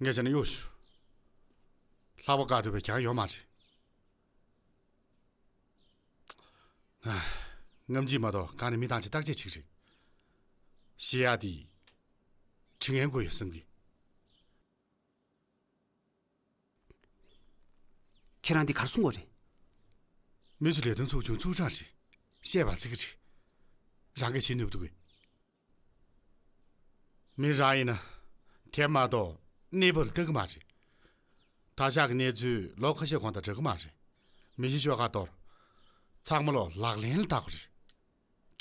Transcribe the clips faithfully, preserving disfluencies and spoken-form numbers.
ངས་བྱས་ན་གཡོག་ཞུ། ལྷག་པ་བཀག་ཐུབ་པའི་གྱང་ཡོད་མ་རེད། ཨ། རྔམ་བརྗིད་མ་གཏོགས་གང་ནས་མི་བཏང་ཆེད་བརྟག་དཔྱད་ཅིག་རེད། ཞེ་ཡག་འདི་དྲི་ངན་དགོས་ཡོད་བསམ་གི། ཁྱེད་རང་འདི་ག་རེ་གསུང་དགོས་རེད། མི་ཚོ་ལས་དོན་ཚོགས་ཆུང་ཚོགས་གྲངས་རེད། བཤད་པ་ཚིག་གི་རེད། རང་གིས་བྱེད་ནུས་འདུག་གི། མི་རང་ཡིན་ན་དེ་མ་གཏོགས་གནས་བབ་ལ་ལྟ་གི་མ་རེད། ད་ཆ་གི་གནས་ཚུལ་ལོ་ཁ་ཤས་གོང་དང་འདྲ་གི་མ་རེད། མི་གཞི་ཤོག་ཁག་གཏོར། ཚང་མ་ལོ་ལག་ལེན་ལ་བསྟར་དགོས་རེད།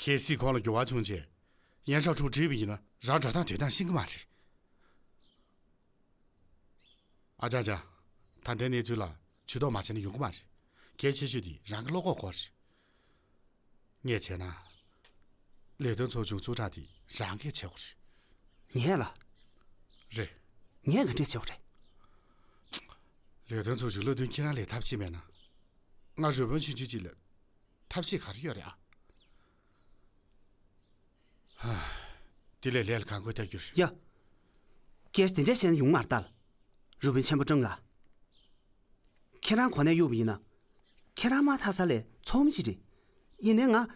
གལ་སྲིད་ཁོང་ལ་འགྱུར་བ་བྱུང་རྗེས་ཡན་ཧྲའོ་ཁྲུང་བསྒྲིགས་པ་ཡིན་ན་རང་འགྲོ་སྟངས་སྡོད་སྟངས་ཤེས་གི་མ་རེད། ཨ་ཅག་ཅག་ད་ལྟའི་གནས་ཚུལ་ལ་ཇུས་གཏོགས་མ་བྱས་ན་ཡོང་གི་མ་རེད། གལ་ཆེ་ཤོས་དེ་རང་གི་བློ་ཁོག་དགོས་རེད། ངས་བྱས་ན། ལས་དོན་ཚོགས་ཆུང་ཚོགས་གྲངས་དེ་རང་གིས་བྱེད་དགོས་རེད། ངས་ལ། རེད། ངས་ག་འདྲས་བྱེད་དགོས་རེད། ལས་དོན་ཚོགས་ཆུང་བློ་མཐུན་ཁྱེད་རང་ལས་ཐབས་ཤེས་མེད་ན། ང་རུས་སྦལ་ཆུང་ཆུང་ཅིག་ལ་ཐབས་ཤེས་ག་རེ་ཡོད་རེད་ཨ། ཧ། དེ་ལས་ལས་ལ་གང་དགོས་ལྟ་རྒྱུ་རེད། ཡ། སྐད་ཆ་དེ་འདྲས་བཤད་ན་ཡོང་མ་རེད་ད། རུས་སྦལ་ཆེན་པོ་ཀྲང་ལགས། ཁྱེད་རང་གོ་གནས་གཡུགས་པ་ཡིན་ན། ཁྱེད་རང་མ་མཐའ་ས་ལས་ཚོགས་མི་ཅིག་རེད། ཡིན་ནའི་ང་།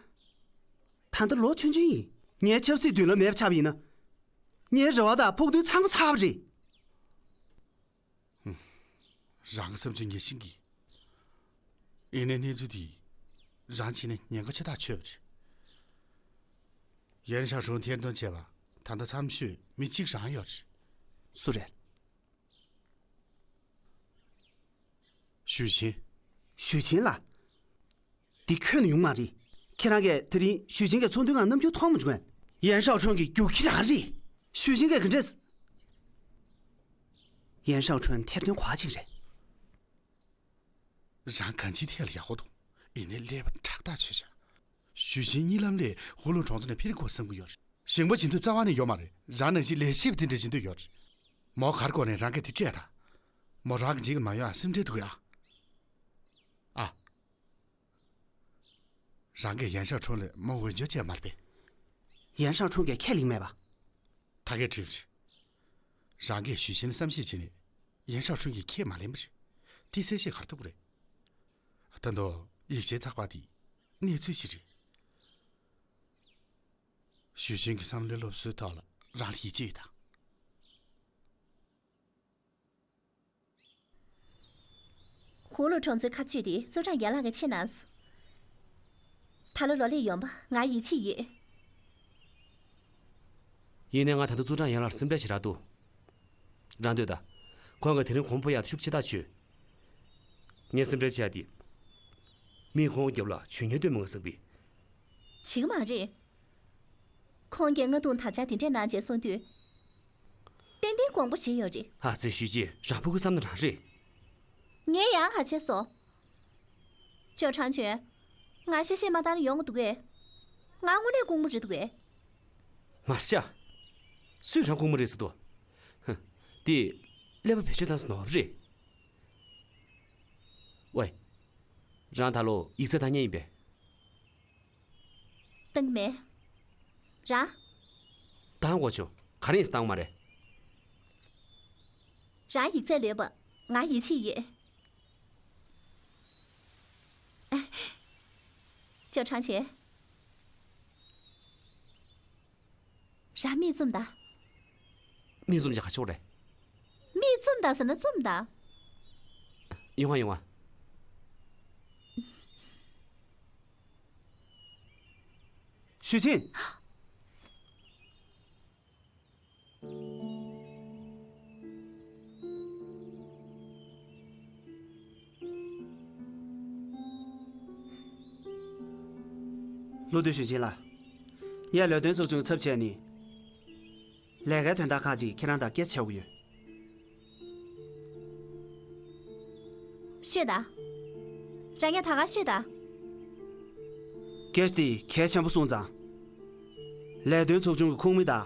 ད་ལྟ་ལོ་ཆུང་ཆུང་ཡིན། ངའི་ཆབ་སྲིད་མདུན་ལམ་མེད་པ་ཆགས་པ་ཡིན་ན། ངའི་རེ་བ་དང་ཕོག་ཐུག་ཚང་མ་ཚར་བ་རེད། རང་གི་བསམ་ཚུལ་ངས་ཤེས་ཀྱི། ཡིན་ནའི་གནས་ཚུལ་འདི་རང་བྱས་ན་ཉེན་ཁ་ཆེ་ཐག་ཆོད་པ་རེད། ཡན་ཧྲའོ་ཁྲུང་ཐེར་འདོན་བྱས་པ་ད་ལྟ་ཚམ་ཤོས་མི་གཅིག་རང་ཡོད་རེད། སུ་རེད། ཞུས་ཅིན། ཞུས་ཅིན་ལགས། འདི་ཁྱོན་ནས་ཡོང་མ་རེད། ཁྱེད་རང་གིས་དེ་རིང་ཞུས་ཅིན་གྱི་ཚོགས་འདུའི་ནང་རྣམ་འགྱུར་མཐོང་མ་བྱུང་ངས། ཡན་ཧྲའོ་ཁྲུང་གི་རྒྱུག་ཁྱི་རང་རེད། ཞུས་ཅིན་གྱིས་ག་འདྲས། ཡན་ཧྲའོ་ཁྲུང་ཐེར་འདོན་གོ་བ་ཅིག་རེད། རང་གང་ཅིའི་ཐད་ལ་ཡག་པོ་འདུག་ཡིན་ནའི་ཀླད་པ་ཁྲག་ཐག་ཆོད་ཤག་ཞུས་ཅིན་གཉིད་ལམ་ལས་ཧུ་ལུ་གྲོང་ཚོ་ནས་ཕྱིར་འགོ་བརྩམས་ཀྱི་ཡོད་རེད། ཞིང་པ་བྱེད་འདོད་རྩ་བ་ནས་ཡོད་མ་རེད། རང་ནང་བཞིན་ལས་བྱེད་པ་དེ་འདྲ་བྱེད་འདོད་ཡོད་རེད། མོ་ག་རེ་དགོས་ནའི་རང་གིས་དེ་སྤྲད་དང་། མོ་རང་གི་རྗེས་ཀྱི་མ་ཡོང་ཡ་སེམས་ཁྲལ་འདུག་ཡ། ཨ། རང་གིས་ཡན་ཧྲའོ་ཁྲུང་ལ་མོ་འོས་སྦྱོར་བྱས་མ་རེད་པས། ཡན་ཧྲའོ་ཁྲུང་གིས་ཁས་ལེན་མེད་པ། ད་གས་འགྲིག་རེད། རང་གིས་ཞུས་ཅིན་བསམ་ཤེས་བྱས་ནས་ཡན་ཧྲའོ་ཁྲུང་གིས་ཁས་མ་ལེན་པ་རེད། དེ་གསལ་བཤད་ག་རེ་ཐུབ་ཀྱི་རེད། ད་དུང་ཡིག་ཆའི་ཚགས་པར་དེ་གནས་ཚུལ་ཞིག་རེད། ཞུས་ཅིན་གྱི་བསམ་བློའི་སློབ་གསོའི་ཐོག་ལ་རང་ལ་ཡིད་ཆེས་ཡོད་དམ། ཧུ་ལུ་གྲོང་ཚོའི་ཁ་གཅོད་དེ་ཙུའུ་ཀྲང་ཡན་ལགས་ཀྱིས་ཕྱིར་གནང་སོང་། ད་ལོ་ལོ་ལེགས་ཡོང་བ་ང་ཡིད་ཆེས་ཡོད། ཡིན་ནའི་ང་ད་ལྟ་ཙུའུ་ཀྲང་ཡན་ལགས་ལ་སེམས་ཁྲལ་ཞེ་དྲག་འདུག་རང་ལྟོས་དང་། ཁོང་གིས་དེ་རིང་གོང་བུ་ཕར་ཡག་ཤུགས་ཆེ་ཐག་ཆོད། ངས་སེམས་ཁྲལ་བྱས་ཏེ། མིས་ཁོང་རྒྱབ་ལ་ཇུས་ཉེས་གཏོང་མི་འོང་བསམ་པས། བྱེད་ཀྱི་མ་རེད། ཁོང་གིས་རྔ་རྡུང་དར་ཆ་དེ་འདྲས་གནང་བྱས་སོང་དུས། ཏན་ཏན་དགོངས་པ་བཞེས་ཡོད་རེད། ཨ་ཙི་ཞུས་ཅིན་རང་ཕྲུ་གུ་བསམ་ན་རང་རེད། ངས་ཡང་ག་བྱས་སོང་། ཅོ་ཁྲང་ཆོན། ང་གཤེ་གཤེ་མ་བཏང་ན་ཡོང་གི་འདུག་གས། ང་དངོས་གནས་ལྐུགས་མ་རེད་འདུག་གས། མར་ཤ། སུས་རང་ལྐུགས་མ་རེད་ཟེར་འདུག་ཧ། དེ་ཀླད་པ་བེད་སྤྱོད་བཏང་ས་ནོར་བ་རེད། ཝེ། རང་ད་ལོ་ཡིག་ཚད་བཏང་མཁན་ཡིན་པས། བཏང་གི་མེད། རང་། བཏང་དགོས་བྱུང་། ག་རེ་ཡིན་ཟེར་བཏང་མ་རེད། རང་ཡིག་ཚད་ལོས་པ་ང་ཡིད་ཆེས་ཡོད། ཅོ་ཁྲང་ཆོན། རང་མིག་བཙུམ་དང་། མིག་བཙུམ་བྱས་ག་ཆོག་རེད། མིག་བཙུམ་དང་ཟེར་ན་བཙུམ་དང་། ཡོང་ང་ཡོང་ང་། ཞུས་ཅིན། བློ་མཐུན་ཞུས་ཅིན་ལགས། ངས་ལས་དོན་ཚོགས་ཆུང་ཚབ་བྱས་ནས། ལས་ཀའི་དོན་དག་ཁག་ཅིག་ཁྱེད་རང་དང་སྐད་ཆ་བྱ་དགོས་ཡོད། ཤོད་དང་། རང་ཉིད་ད་ག་ཤོད་དང་། སྐད་ཆ་དེ་གལ་ཆེན་པོ་སོང་ཙང་། ལས་དོན་ཚོགས་ཆུང་གི་ཁོངས་མི་དང་།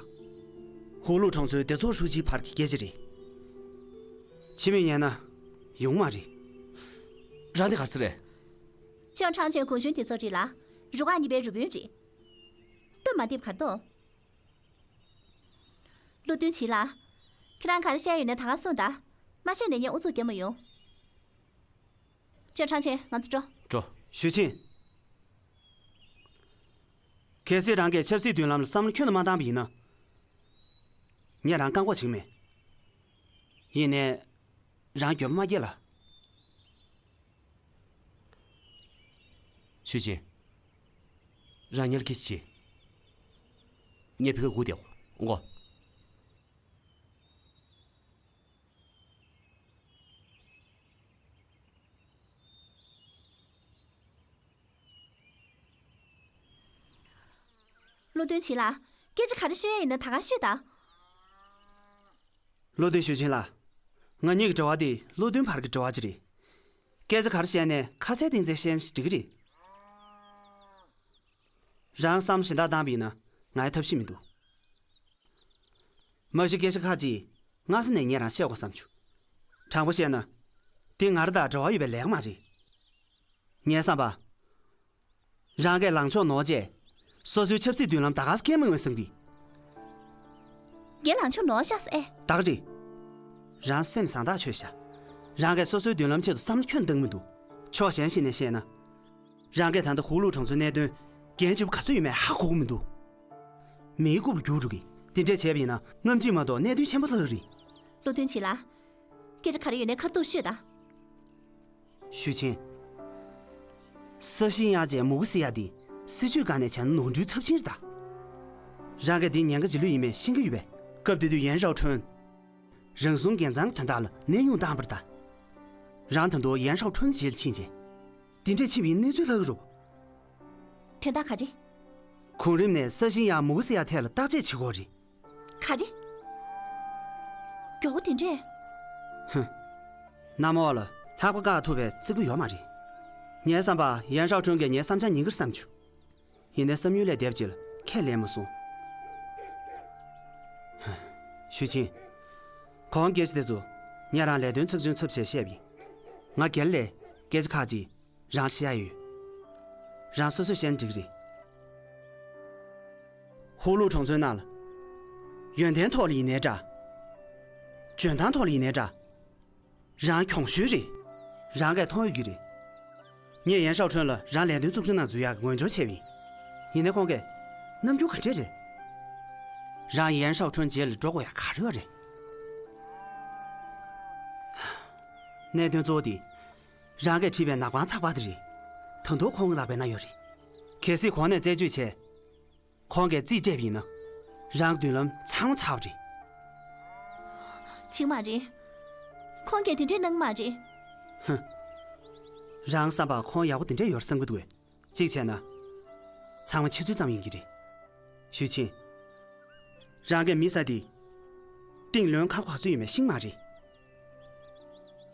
ཧུའུ་ལུའུ་གྲོང་ཚོའི་སྡེ་ཚོགས་ཧྲུའུ་ཅིའི་བར་གྱི་སྐད་ཆ་རེད། ཕྱི་མིག་ཉན་ན་ཡོང་མ་རེད། རང་དེ་ག་རེ་ཟེར་རེད། ཅོ་ཁྲང་ཆོན་གུང་གཞོན་སྡེ་ཚོགས་རེད་ལ། རུ་ཁག་གཉིས་པའི་རུ་དཔོན་རེད། སྟབས་མ་བདེ་བ་ག་རེ་འདུག་བློ་མཐུན་ཞུས་ལགས། ཁྱེད་རང་ག་རེ་བཤད་ཡོད་ན་ད་ག་གསུངས་དང་། མ་བཤད་ན་ངས་ཨུ་ཚུགས་རྒྱབ་མ་ཡོང་། ཅོ་ཁྲང་ཆེན། ང་ཚོ་འགྲོ། འགྲོ། ཞུས་ཆིན། གལ་སྲིད་རང་གིས་ཆབ་སྲིད་མདུན་ལམ་ལ་བསམ་བློ་ཁྱོན་ནས་མ་བཏང་པ་ཡིན་ན། ངས་རང་བཀག་འགོག་བྱེད་ཀྱི་མེད། ཡིན་ནའི། རང་འགྱོད་པ་མ་སྐྱེ་ལ། ཞུས་ཆིན། རང་ཉལ་གྱིས་ཤིག། ངས་ཕ་གིར་སྒུག་བསྡད་ཡོད། འོང་གོ། བློ་མཐུན་ཆིན་ལགས། སྐད་ཆ་ག་རེ་བཤད་ཡ་ཡིན་ན་ད་ག་ཤོད་དང་། བློ་མཐུན་ཞུས་ཆིན་ལགས། ང་གཉིས་ཀྱི་འབྲེལ་བ་དེ་བློ་མཐུན་བར་གྱི་འབྲེལ་བ་ཅིག་རེད། སྐད་ཆ་ག་རེ་བཤད་ནའི་ཁ་གསལ་ཏིང་འཛིན་བཤད་ན་འགྲིག་གི་རེད། རང་བསམ་བློ་གཞན་དག་བཏང་བ་ཡིན་ན་ང་ཡི་ཐབས་ཤེས་མི་འདུག། མ་གཞི་སྐད་ཆ་ཁག་ཅིག་སྔ་ས་ནས་ངས་རང་བཤད་དགོས་བསམ་བྱུང་། དྲང་པོ་བཤད་ན། དེ་ང་རང་དང་འབྲེལ་བ་ཡོད་པའི་ལས་ཀ་མ་རེད། ངའི་བསམ་པར། རང་གིས་ལངས་ཕྱོགས་ནོར་བྱས། སོ་སོའི་ཆབ་སྲིད་མདུན་ལམ་ད་ག་སེ་འཁྱེར་མི་འོས་བསམ་གི། ངའི་ལངས་ཕྱོགས་ནོར་ཤག་ཟེར་ཨེ། ད་ག་རེད། རང་སེམས་བཟང་ཐག་ཆོད་ཤག། རང་གིས་སོ་སོའི་མདུན་ལམ་ཆེད་དུ་བསམ་བློ་ཁྱོན་བཏང་མི་འདུག། ཕྱོགས་གཞན་ཞིག་ནས་བཤད་ན། རང་གིས་ད་ལྟ་ཧུ་ལུ་གྲོང་ཚོའི་གནད་དོན་འགན་ལྗིད་པོ་ག་ཚོད་ཡོད་མེད་ཧ་གོ་གི་མི་འདུག། མིའི་རྐུབ་ལ་རྒྱུག་འགྲོ་གི། དེ་འདྲས་བྱས་པ་ཡིན་ན་རྔམ་བརྗིད་མ་གཏོགས་གནད་དོན་ཆེན་པོ་ལྷག་གི་རེད། བློ་མཐུན་ཆིན་ལགས། སྐད་ཆ་ག་རེ་ཡོད་ནའི་ཁ་ཐུག་ཤོད་དང་། ཞུས་ཆིན། ས་ཞིང་ཡག་ཅེས་མུ་གུ་སི་ཡ་དེ་སྲིད་ཇུས་སྒང་ནས་བྱས་ན་ནོར་འཁྲུལ་ཚབས་ཆེན་རེད་ད། རང་གིས་དེ་ཉེན་ཁ་ཆེ་ལོས་ཡིན་མིན་ཤེས་ཀྱི་ཡོད་པས། སྐབས་དེ་དུས་ཡན་ཧྲའོ་ཁྲུན། རང་སྲུང་འགན་གཙང་གི་དོན་དག་ལ་གནས་དབྱུང་བཏང་བ་རེད་ད། རང་ད་དུང་ཡན་ཧྲའོ་ཁྲུན་རྗེས་ལ་ཕྱིན་རྗེས། དེ་འདྲས་ཕྱིན་པའི་གནས་ཚུལ་ལྷག་གི་རེད། དོན་དག་ག་རེ། གོང་རིམ་ནས་ས་ཞིང་ཡག་མུ་གུ་སི་ཡ་ཐད་ལ་བརྟག་དཔྱད་བྱེད་དགོས་རེད། ག་རེ། མགྱོགས་པོ་དེ་འདྲས། ཧུམ། གནམ་འོག་ལ་ལྷགས་པ་བཀག་ཐུབ་པའི་རྩིག་པ་ཡོད་མ་རེད། ངའི་བསམ་པར་ཡན་ཧྲའོ་ཁྲུན་གྱིས་ངའི་བསམ་འཆར་ཉན་གྱི་རེད་བསམ་བྱུང་། ཡིན་ནའི་བསམ་ཡུལ་ལས་འདས་པ་ཅིག་ལ་ཁས་ལེན་མ་སོང་། ཧུམ། ཞུས་ཆིན། གོང་སྐད་ཆ་དེ་ཚོ་ངས་རང་ལས་དོན་ཚོགས་ཆུང་ཚབ་བྱས་བཤད་པ་ཡིན། ང་སྒེར་ལ་སྐད་ཆ་ཁག་ཅིག་རང་བཤད་ཡ་ཡོད། རང་སོ་སོས་བཤད་ན་འགྲིག་གི་རེད། ཧུ་ལུ་གྲོང་ཚོའི་ནང་ལ། ཡོན་ཏན་ཐོག་ལ་ཡིན་ནའི་འདྲ། འཇོན་ཐང་ཐོག་ལ་ཡིན་ནའི་འདྲ། རང་གྱོང་ཤོས་རེད། རང་གིས་མཐོང་ཡོད་ཀྱི་རེད། ངས་ཡན་ཧྲའོ་ཁྲུན་ལ་རང་ལས་དོན་ཚོགས་ཆུང་ནང་འཛུལ་ཡག་གི་འོས་སྦྱོར་བྱས་པ་ཡིན། ཡིན་ནའི་ཁོང་གིས་རྣམ་འགྱུར་ག་འདྲས་རེད། རང་ཡན་ཧྲའོ་ཁྲུན་རྗེས་ལ་འགྲོ་དགོས་ཡག་ག་རེ་ཡོད་རེད། གནད་དོན་གཙོ་བོ་དེ། རང་གིས་བྲིས་པའི་ནག་པང་ཚགས་པར་དེ་རེད། ད་དུང་ཁོང་གི་ལག་པའི་ནང་ཡོད་རེད། གལ་སྲིད་གོང་ནས་རྩད་གཅོད་བྱས། ཁོང་གིས་རྩིས་སྤྲད་པ་ཡིན་ན། རང་གི་མདུན་ལམ་ཚང་མ་ཚར་བ་རེད། ཆིན་མ་རེད། ཁོང་གིས་དེ་འདྲས་གནང་མ་རེད། ཧུམ། རང་བསམ་པར་ཁོང་ཡག་པོ་དེ་འདྲས་ཡོད་བསམ་གྱི་འདུག་གས། གཅིག་བྱས་ན། ཚང་མ་ཕྱི་ཚུལ་ཙམ་ཡིན་གྱི་རེད། ཞུས་ཆིན། རང་གིས་མི་བསད་དེ། གཏིང་ལོན་ཁ་ཁོག་ཚོད་ཡོད་མེད་ཤེས་མ་རེད།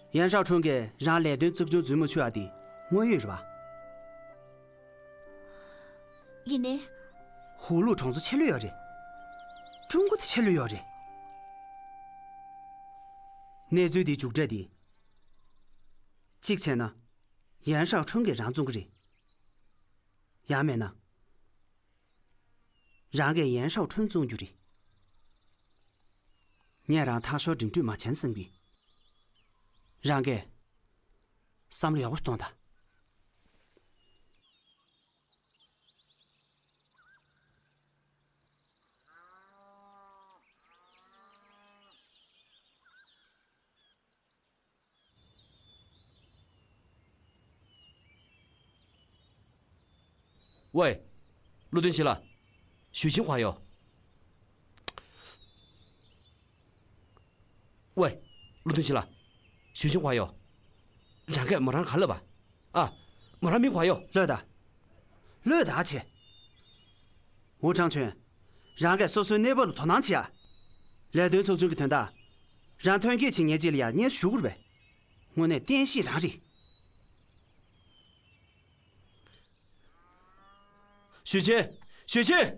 ཡན་ཧྲའོ་ཁྲུན་གྱིས་རང་ལས་དོན་ཚོགས་ཆུང་འཛུལ་མ་ཆོག་ཡ་དེ་དངོས་ཡོད་རེད་པ། ཡིན་ནའི། ཧུ་ལུ་གྲོང་ཚོ་ཆེ་ལོས་ཡོད་རེད། ཀྲུང་གོ་དེ་ཆེ་ལོས་ཡོད་རེད། གནས་ཚུལ་འདིའི་མཇུག་འབྲས་འདི། གཅིག་བྱས་ན། ཡན་ཧྲའོ་ཁྲུན་གྱིས་རང་བཙོང་གི་རེད། ཡང་མིན་ན། རང་གིས་ཡན་ཧྲའོ་ཁྲུན་བཙོང་རྒྱུ་རེད། ངས་རང་ཐག་ཤོར་འགྲིམ་འགྲུལ་མ་བྱན་བསམ་གི། རང་གིས་བསམ་བློ་ཡག་པོ་གཏོང་དང་། ཝེ། བློ་མཐུན་ཆིན་ལགས། ཞུས་ཆིན་ག་པར་ཡོད། ཝེ། བློ་མཐུན་ཆིན་ལགས། ཞུས་ཆིན་ག་པར་ཡོད། རང་གིས་མོ་རང་ག་པར་ལབ་པ། ཨ། མོ་རང་མི་ག་པར་ཡོད། ལོས་ད། ལོས་ད་ཆེ། ཝུ་ཁྲང་ཆོན། རང་གིས་སོ་སོའི་གནས་བབ་ལ་དོ་སྣང་བྱེད་ཡ། ལས་དོན་ཚོགས་ཆུང་གི་དོན་དག་རང་ཐོན་སྐྱེད་བྱེད་མཁན་ཅིག་ལ་ཡ་སྙན་ཞུ་དགོས་རེད་པས། དངོས་གནས་བསྟན་བཤིག་རང་རེད། ཞུས་ཆིན། ཞུས་ཆིན།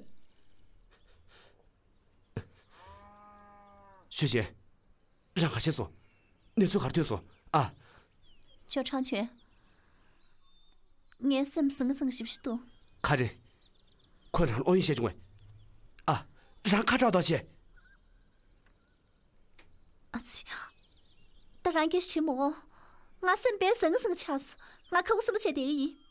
ཞུས་ཆིན། རང་ག་བྱས་སོང་། གནས་ཚུལ་ག་རེ་ཐོན་སོང་། ཨ། ཅོ་ཁྲང་ཆོན། ངའི་སེམས་ཟང་ཟིང་ཞིབ་ཞིབ་འདུག། ག་རེ། ཁོས་རང་ལ་ཨོ་ཡིན་བཤད་བྱུང་ངས། ཨ། རང་ཁ་གྲག་དོག་བྱས། ཨ་ཙི། ད་རང་སྐད་ཆ་དྲིས་མོ། ང་སེམས་དཔེ་ཟང་ངེ་ཟིང་ངེ་ཆགས་སོང་། ང་ཁ་ཁུ་སིམ་པོ་བྱས་བསྡད་ཀྱི་ཡིན།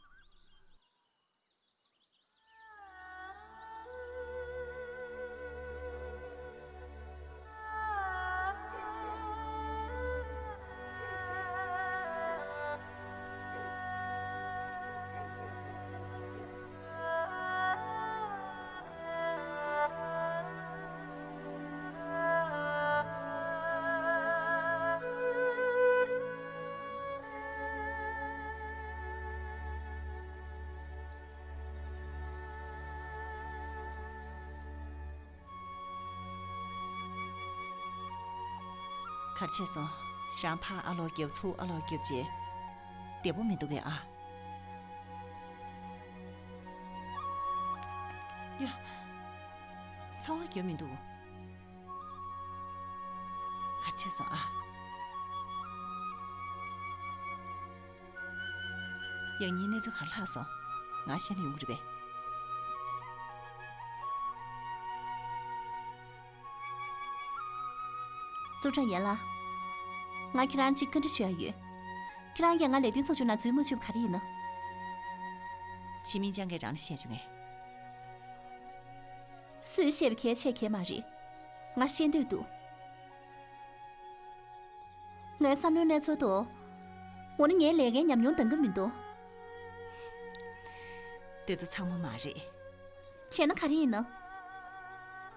ག་རེ་བྱས་སོང་། རང་ཕར་ཨ་ལོག་རྒྱབ་ཚུར་ཨ་ལོག་རྒྱབ་བྱས། བདེ་པོ་མི་འདུག་གས་ཨ། ཡ། ཚ་བ་རྒྱབ་མི་འདུག་ག་རེ་བྱས་སོང་ཨ། ཡང་སྙིང་གནས་ཚུལ་ག་རེ་ལྷག་སོང་། ང་ཤེས་ན་ཡོང་གི་རེད་པས། ཙུའུ་ཀྲང་ཡན་ལགས། ང་ཁྱེད་རང་གཅིག་བཀའ་འདྲི་ཞུ་ཡ་ཡོད། ཁྱེད་རང་གིས་ང་ལས་དོན་ཚོགས་ཆུང་ནང་འཛུལ་མ་བཅུག་པ་ག་རེ་ཡིན་ནམ། ཆི་མིན་ཅང་གིས་རང་ལ་བཤད་བྱུང་ངས། སུས་བཤད་པ་གལ་ཆེ་གལ་མ་རེད། ང་ཤེས་འདོད་འདུག་ངའི་བསམ་བློའི་གནས་ཚུལ་དུ། འོ་ན་ངའི་ལས་ཀའི་ཉམས་མྱོང་འདང་གི་མི་འདུག་དེ་ཚོ་ཚང་མ་མ་རེད། བྱས་ན་ག་རེ་ཡིན་ནམ།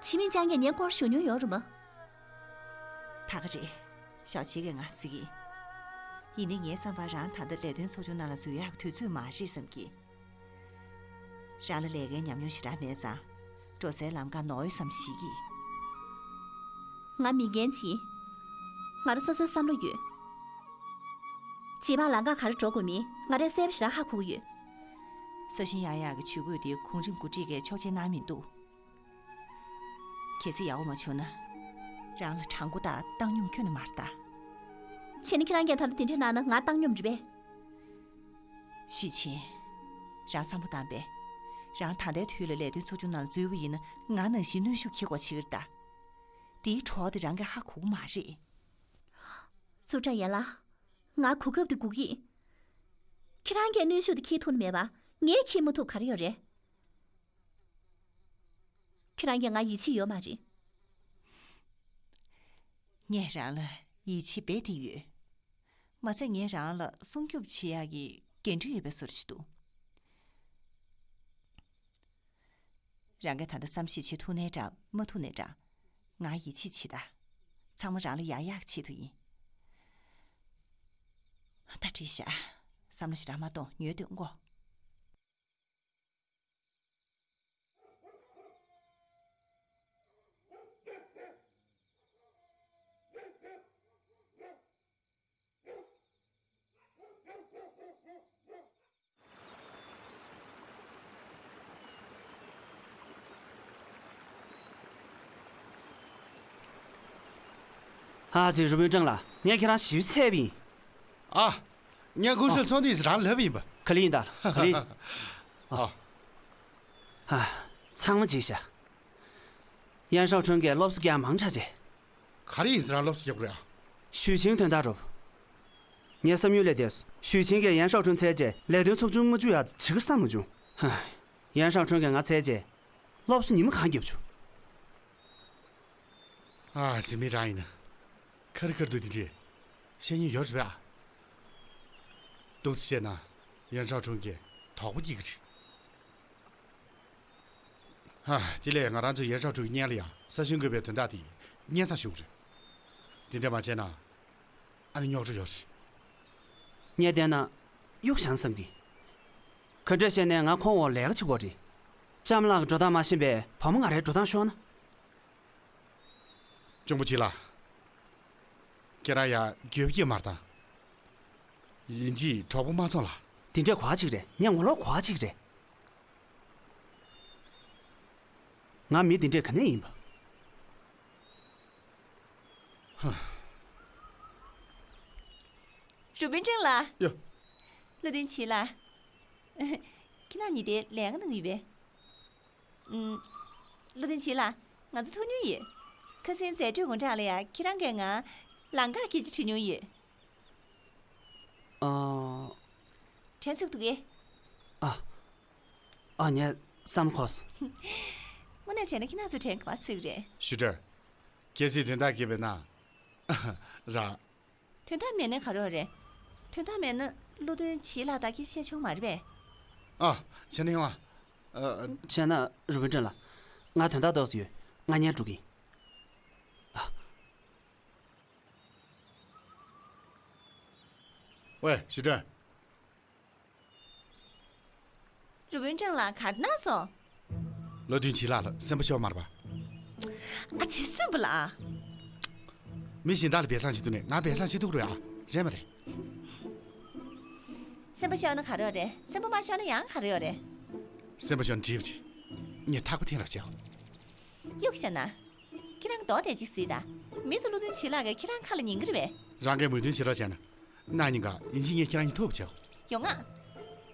ཆི་མིན་ཅང་གིས་ངའི་སྐོར་ཞུ་མྱོང་ཡོད་རེད་མ། ད་ག་རེད། ཞའོ་ཆི་གིས་ང་གཟིགས་ཡིན། ཡིན་ནའི་ངའི་བསམ་པར་རང་ད་ལྟ་ལས་དོན་ཚོགས་ཆུང་ནང་ལ་འཛུལ་ཡག་དུས་ཚོད་མ་རེད་བསམ་གི། རང་ལ་ལས་ཀའི་ཉམས་མྱོང་ཞེ་དྲག་མེད་ཙང་། འགྲོ་སའི་ལམ་ཁ་ནོར་ཡོད་བསམ་ཞིག་གིས། ང་མི་རྒན་ཅིག་ང་རང་སོ་སོའི་བསམ་བློ་ཡོད། རྗེས་མ་ལམ་ཁ་ག་རེ་འགྲོ་དགོས་མིན་ང་རང་གསལ་པོ་ཞེ་དྲག་ཧ་གོ་གི་ཡོད། ས་ཞིང་གཡར་ཡག་གི་ཇུས་འགོད་དེ་གོང་རིམ་འགོ་ཁྲིད་ཀྱིས་ཆོག་མཆན་གནང་མི་འདུག་གལ་སྲིད་ཡག་པོ་མ་བྱུང་ན། རང་ལ་གྲངས་འགོ་དང་བཏང་སྙོམས་ཁྱོན་ནས་མ་རེད་ད། བྱས་ན་ཁྱེད་རང་གིས་ད་ལྟ་དེ་འདྲ་གནང་ན་ང་བཏང་སྙོམས་རེད་པས། ཞུས་ཆེན། རང་བསམ་བློ་བཏང་པས། རང་ད་ལྟའི་དུས་ལ་ལས་དོན་ཚོགས་ཆུང་ནང་ལ་འཛུལ་བ་ཡིན་ན་ང་ནང་བཞིན་གནོན་ཤུགས་འཁྱེར་དགོས་ཆགས་ཀྱི་རེད་ད། དེའི་གྲོགས་དེ་རང་གིས་ཧ་གོ་གི་མ་རེད། ཙུའུ་ཀྲང་ཡན་ལགས། ང་གོ་སྐབས་དེ་སྒུག་གི་ཡིན། ཁྱེད་རང་གིས་གནོན་ཤུགས་དེ་འཁྱེར་ཐུབ་ནི་མེད་པ་ངས་འཁྱེར་མ་ཐུབ་ག་རེ་ཡོད་རེད། ཁྱེད་རང་གིས་ང་ཡིད་ཆེས་ཡོད་མ་རེད། ངས་རང་ལ་ཡིད་ཆེས་རྦད་དེ་ཡོད། མ་ཟད་ངས་རང་ལ་སྲུང་སྐྱོབ་བྱེད་ཡག་གི་འགན་འཁྲི་ཡོད་པའི་བཟོ་འདྲ་ཞིག་འདུག་རང་གིས་ད་ལྟ་བསམ་ཤེས་བྱེད་ཐུབ་ནའི་འདྲ་མ་ཐུབ་ནའི་འདྲ། ང་ཡིད་ཆེས་བྱེད་ད། ཚང་མ་རང་ལ་ཡག་ཡག་ཆེད་དུ་ཡིན། ད་བྲིས་ཤག་བསམ་བློ་ཞེ་དྲག་མ་གཏོང་། ཉོས་དོན་མགོ། ཨ་ཙི། རུ་དཔོན་ཀྲང་ལགས། ངས་ཁྱེད་རང་ཞིབ་འཚོལ་བ་ཡིན། ཨ། ངས་ཀུང་ཧྲེ་ཚོང་སྡེ་ཡིས་རང་ལབ་པ་ཡིན་པ། ག་ལེ་ཡིན་ད། ག་ལེ་ཡིན། ཨ། ཨ། ཚང་མ་བརྗེད་ཤག་ཡན་ཧྲའོ་ཁྲུན་གྱིས་སློབ་གསོ་རྒྱག་མང་དྲགས་བྱས། ག་རེ་ཡིན་ཟེར་རང་སློབ་གསོ་རྒྱག་དགོས་རེད་ཨ། ཞུས་ཆིང་དོན་དག་རུ། ངའི་བསམ་ཡུལ་ལས་འདས་སོང་། ཞུས་ཆིང་གིས་ཡན་ཧྲའོ་ཁྲུན་འཚོལ་རྗེས་ལས་དོན་ཚོགས་ཆུང་མ་བཅུག་ཡག་བྱེད་ཀྱི་བསམ་མ་བྱུང་། ཧ། ཡན་ཧྲའོ་ཁྲུན་གྱིས་ང་འཚོལ་རྗེས་སློབ་གསོ་ཉི་མ་གང་བརྒྱབ་བྱུང་། ཨ། ཟིན་མི་རང་ཡིན་ན། ཁ་རི་ཁ་རི་འདུག་དེ་འདྲས་བཤད་མྱོང་ཡོད་རེད་པས་ཨ། ཏོག་ཙམ་བཤད་ན་ཡན་ཧྲའོ་ཁྲུན་གྱིས་དོགས་པ་སྐྱེ་གི་རེད། ཨ། དེ་ལས་ང་རང་ཚོ་ཡན་ཧྲའོ་ཁྲུན་གྱི་སྔོན་ལ་ཡ་ས་ཞིང་བཀོད་པའི་དོན་དག་དེ་སྙན་སེང་ཞུ་གི་རེད། དེ་འདྲ་མ་བྱས་ན་ཨ་ནི་རྙོག་དྲ་ཡོད་རེད། ངས་བལྟས་ན་གཡུག་བཞག་བསམ་གི། ག་འདྲས་བཤད་ནའི་ང་ཁོང་འོག་ལས་ཀ་བྱེད་དགོས་རེད། ལྕམ་ལགས་ཀྱི་འགྲོ་སྟངས་མ་ཤེས་པས་བུ་མོ་ང་རའི་འགྲོ་སྟངས་ཤོར་ན། གཅུང་པོ་ཆེ་ལགས། ཁྱེད་རང་ཡ་འགྱོད་པ་སྐྱེ་མ་བཏང་། ཡིན་གཅིག་གྲོགས་པོ་མ་ཚོམས་ལ། དེ་འདྲས་གོ་བ་ཅིག་རེད། ངས་ངོ་ལོག་གོ་བ་ཅིག་རེད། ང་མི་དེ་འདྲས་ག་ནས་ཡིན་པ། ཧ། རུ་དཔོན་ཀྲང་ལགས། ཡ། བློ་ལྡན་ཆེ་ལགས། ཁྱེད་རང་གཉིས་དེ་ལས་ཀ་གནང་གི་ཡོད་པས། ཨུམ། བློ་ལྡན་ཆེ་ལགས། ང་ཚོ་ཐུག་མྱོང་ཡོད། ཁ་སང་མཛད་གྲོས་དགུང་གྲངས་ལ་ཡ་ཁྱེད་རང་གིས་ང་ ལམ་ཁ་སྐད་ཆ་དྲི་མྱོང་ཡོད། ཨ། དྲན་ཚུགས་འདུག་གས། ཨ། ཨ་ངས་བསམ་ཁོ། དངོས་གནས་བྱས་ན་ཁྱེད་རང་ཚོ་དྲན་གི་མ་ཚུགས་རེད། ཞུ་སྒྲོན། གལ་སྲིད་དོན་དག་སྐྱེས་པ་ན། ར། དོན་དག་མེད་ན་ག་རེ་ཡོད་རེད། དོན་དག་མེད་ན་བློ་མཐུན་བྱིས་ལགས་ད་གིན་བཤད་ཆོག་མ་རེད་པས། ཨ། བྱས་ན་ཡོང་ཨ། ཨ། བྱས་ན་རུ་དཔོན་ཁྲིན་ལགས། ང་དོན་དག་ཏོག་ཙམ་ཡོད། ང་ཉལ་འགྲོ་གི་ཡིན། ཨ། ཝེ། ཞུ་སྒྲོན། རུ་དཔོན་ཁྲིན་ལགས་ག་རེ་གནང་སོང་། བློ་མཐུན་བྱིས་ལགས་ལ་སེམས་པ་ཤོར་མ་རེད་པ། ཨ་ཙི་སུན་པོ་ལགས། མི་གཞན་དག་ལ་སྦས་གསང་བྱེད་དུས་ནས་ང་སྦས་གསང་བྱེད་ཐུབ་ཀྱི་རེད་ཨ། རེད་མ་རེད། སེམས་པ་ཤོར་ན་ག་རེ་ཡོད་རེད། སེམས་པ་མ་ཤོར་ན་ཡང་ག་རེ་ཡོད་རེད། སེམས་པ་ཤོར་ན་འགྲིག་པ་རེད། ངས་ཐག་པ་འཐེན་རོགས་བྱའོ། གཡུག་བཞག་ན། ཁྱེད་རང་མདོག་དེ་ཅིག་གཟིགས་དང་། མི་ཚོ་བློ་མཐུན་བྱིས་ལགས་ཀྱིས་ཁྱེད་རང་ཁ་ལ་ཉན་གྱི་རེད་པས། རང་གིས་མོས་མཐུན་བྱེད་རོགས་བྱས་ན། གནངས་ཉིན་ཀ་ཡིན་གཅིག་ངས་ཁྱེད་རང་གཉིས་ཐུག་པ་བྱའོ། ཡོང་ང་།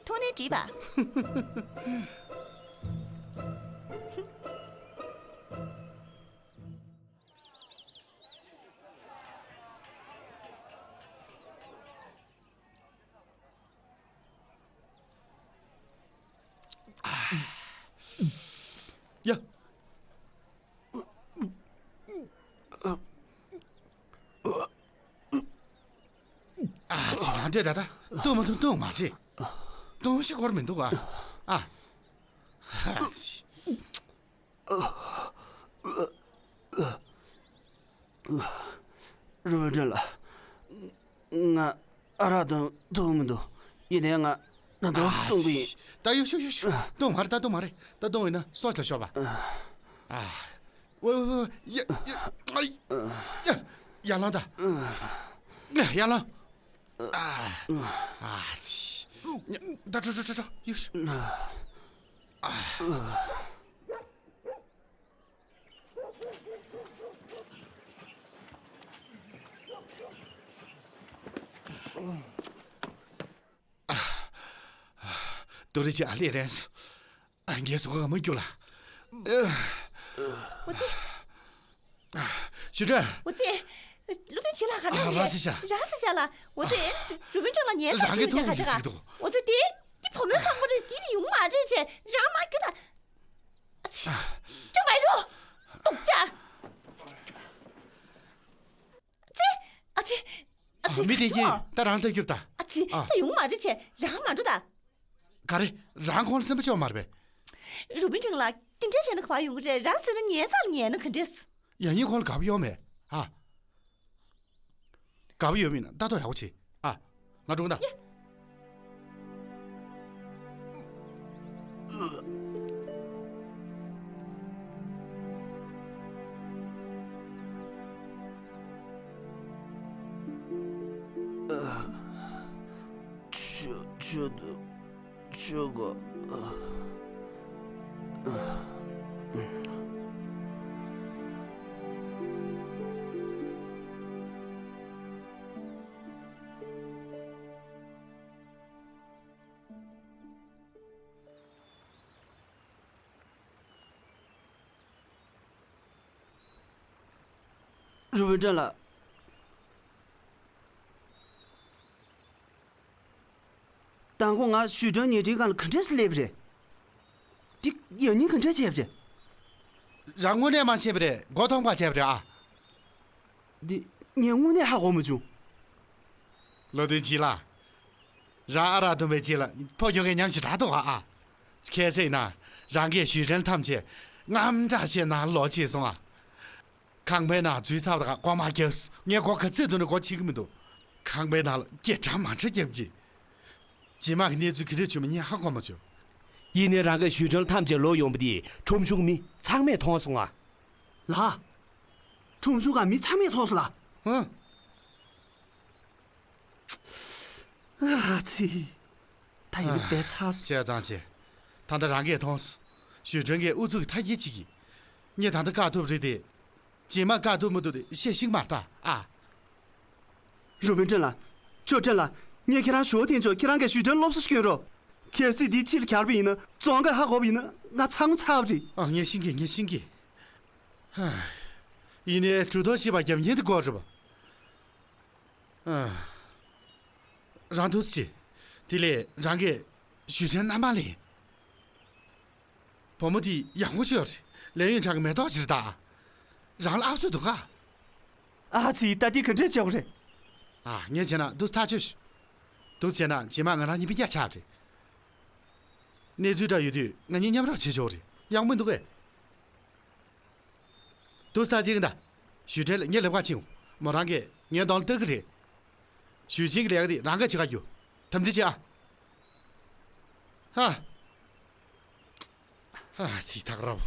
ཐུག་ནས་འགྲིག་པ། ཡ། ཨ་ཙི། རང་འདོད་ད་ལྟ་བཏུང་མ་བཏུང་བཏུང་མ་རེད། བཏུང་ཤི་སྐོར་མི་འདུག་ཨ། ཨ། ཨ་ཙི། རུ་དཔོན་ཁྲིན་ལགས། ང་ཨ་རག་འཐུང་འཐུང་མི་འདུག་ཡིན་ནའི་ང་ད་དུང་ཨ་བཏུང་གི་ཡིན། ཙི། ད་གཡུག་གཡུག་གཡུག་གཡུག་བཏུང་མ་རེད། ད་བཏུང་མ་རེད། ད་བཏུང་ཡིན་ན་སྲོག་ལ་ཤོར་བ། ཨ། ཝེ་ཝེ་ཝེ། ཡ་ཡ། ཨ་ཡ། ཡར་ལངས་ད། ཡར་ལངས། ཨ། ཨ་ཙི། ད་ཁྲོ་ཁྲོ་ཁྲོ་ཁྲོ། གཡུག་གཡུག་ཨ། ཏུ་རི་ཅི་ཨ་ལི་རན་སུ། ཨ། ངའི་གཟུགས་ཁ་མ་སྐྱུག་ལ། འོ་ཙི། ཞུ་ཁྲོན། འོ་ཙི། བློ་མཐུན་བྱིས་ལགས་ག་རེ་ཨ། ར་སི་ཤ། ར་སི་ཤ་ལ། འོ་ཙི། རུ་དཔོན་ཁྲིན་ལགས་ཉལ་ཐག་ཆོད་ཀྱི་ཅག་ག་ཅག་འོ་ཙི། དེ་དེ་བུ་མོའི་ཕག་པ་རེད། དེ་དེ་ཡོང་མ་རེད་ཅེས་རང་མ་སྐྱུག་ད། ཨ་ཙི། ཀྲང་བའི་རུ། སྡུག་ཅག་ཨ་ཙི། ཨ་ཙི། ཨ་ཙི། མི་དེ་གིས་ད་རང་ལྟ་རྒྱུར་ད། ཨ་ཙི། ཨ། ད་ཡོང་མ་རེད་ཅེས་རང་མ་འགྲོ་ད། ག་རེ། རང་ཁོང་ལ་སེམས་པ་སྐྱོ་མ་རེད་པས། རུ་དཔོན་ཁྲིན་ལགས་དེ་འདྲ་བྱས་ན་ག་པར་ཡོང་གི་རེད། རང་ཟེར་ན་ཉལ་ས་ལ་ཉལ་ན་ག་འདྲས། ཡང་སྙིང་ཁོང་ལ་དགའ་པོ་ཡོད་མེད་ཨ། དགའ་པོ་ཡོད་མེད་ན་ལྟ་རྟོག་ཡག་པོ་བྱེད་ཨ། ང་འགྲོ་གི་ཡིན་ད། ཡ། ཆུ་ཆུ་དུ་ཆུ་གོ། རུ་དཔོན་ཁྲིན་ལགས། དང་པོ་ང་ཞུས་ཀྲང་ཉེ་འཁྲིས་སྒང་ལ་ག་འདྲས་སླེབས་རེད། འདི་ཡང་སྙིང་ག་འདྲས་བྱས་པ་རེད། རང་དངོས་གནས་མ་ཤེས་པ་རེད། མགོ་ཐོམ་པ་བྱས་པ་རེད་ཨ། འདི་ངས་དངོས་གནས་ཧ་གོ་མ་བྱུང་། བློ་མཐུན་བྱིས་ལགས། རང་ཨ་རག་འཐུང་བའི་རྗེས་ལ་ཕོ་ཁྱོ་གའི་ཉམས་ཤིག་དྲག་འདུག་ཨ། ཨ། ཁ་སང་ན་རང་གིས་ཞུས་ཀྲང་ཐམས་ཅད་དངངས་སྐྲག་བྱས་ནང་ལོག་ཕྱིན་སོང་ཨ། ཁང་པའི་ནང་འཛུལ་ཚར་བ་དང་སྒོ་མ་བརྒྱབ། ངས་སྒོ་ག་ཚོད་བརྡུངས་ནའི་སྒོ་ཕྱེ་གི་མི་འདུག་ཁང་པའི་ནང་ལ་སྐད་གྲགས་མང་དྲགས་བརྒྱབ་ཀྱི། རྗེས་མ་གི་གནས་ཚུལ་ག་འདྲ་བྱུང་མིན་ངས་ཧ་གོ་མ་བྱུང་། ཡིན་ནའི་རང་གིས་ཞུས་ཀྲང་ཐམས་ཅད་ལོག་ཡོང་བ་དེ་ཁྲོམ་གཞུང་མི་ཚང་མས་མཐོང་སོང་ཨ། ལགས། ཁྲོམ་གཞུང་ག་མི་ཚང་མས་མཐོང་སོང་ལགས། ཧུང་། ཨ་ཙི། ད་ཡིན་ན་བས་ཚར་སོང་། བྱས་ཙང་བྱས། ད་ལྟ་རང་གིས་མཐོང་སོང་། ཞུས་ཀྲང་གིས་ཨུ་ཚུགས་ཀྱིས་མཐའ་སྐྱེལ་བྱེད་ཀྱི། ངས་ད་ལྟ་བཀག་ཐུབ་རེད་དེ། རྗེས་མ་བཀག་ཐུབ་མི་ཐུབ་དེ་བཤད་ཤེས་ཀྱི་མ་རེད་ད་ཨ། རུ་དཔོན་ཁྲིན་ལགས། ཅོ་ཁྲིན་ལགས། ངས་ཁྱེད་རང་ཞུ་བ་འཐེན་ཆོག་ཁྱེད་རང་གིས་ཞུས་ཀྲང་སློབ་གསོ་སྐྱོན་རོགས། གལ་སྲིད་འདི་ཕྱི་ལ་གྱར་བ་ཡིན་ན་བཙོན་ཁང་ཧ་གོ་བ་ཡིན་ན་ང་ཚང་མ་ཚར་བ་རེད། ཨ། ངས་ཤེས་ཀྱི། ངས་ཤེས་ཀྱི། ཧ། ཡིན་ནའི་གྲུ་ཐོག་ཤི་བ་རྒྱབ་གཉེར་དེ་དགོས་རེད་པ། ཨ། རང་ཐུགས་རྗེ་ཆེ། དེ་ལས་རང་གིས་ཞུས་ཁྲེན་རྣམ་པ་ལེན། བུ་མོ་དེ་ཡག་པོ་ཅིག་ཡོད་རེད། ལས་ཡུན་ཕྲག་གི་མེ་ཏོག་ཅིག་རེད་ད། རང་ལ་ཨབ་སུ་འདུག་ག། ཨ་ཙི། ད་དེ་ག་འདྲས་བྱེད་དགོས་རེད། ཨ། ངས་བྱས་ན་འདུག་ཐག་ཆོད་ཤག། འདུག་བྱས་ན་རྗེས་མ་ང་རང་གཉིས་པོ་གཉིས་ཆགས་རེད། གནས་ཚུལ་འདྲ་ཡོད་དུས་ང་གཉིས་མཉམ་རོགས་བྱེད་ཆོག་རེད། ཡག་མི་འདུག་གས། འདུག་སེ་ད་ཅིག་ད། ཞུས་ཁྲེན་ལ་ངའི་ལབ་ཁ་ཕྱིན། མོ་རང་གིས་ངའི་གདོང་ལ་ལྟ་གི་རེད། ཞུས་ཆིན་གྱི་ལས་ཀ་དེ་རང་གིས་བྱེད་ག་རྒྱུགས། དམ་འཛིན་བྱེད་ཨ། ཧ། ཧ། ཚིག་ཐག་རབ།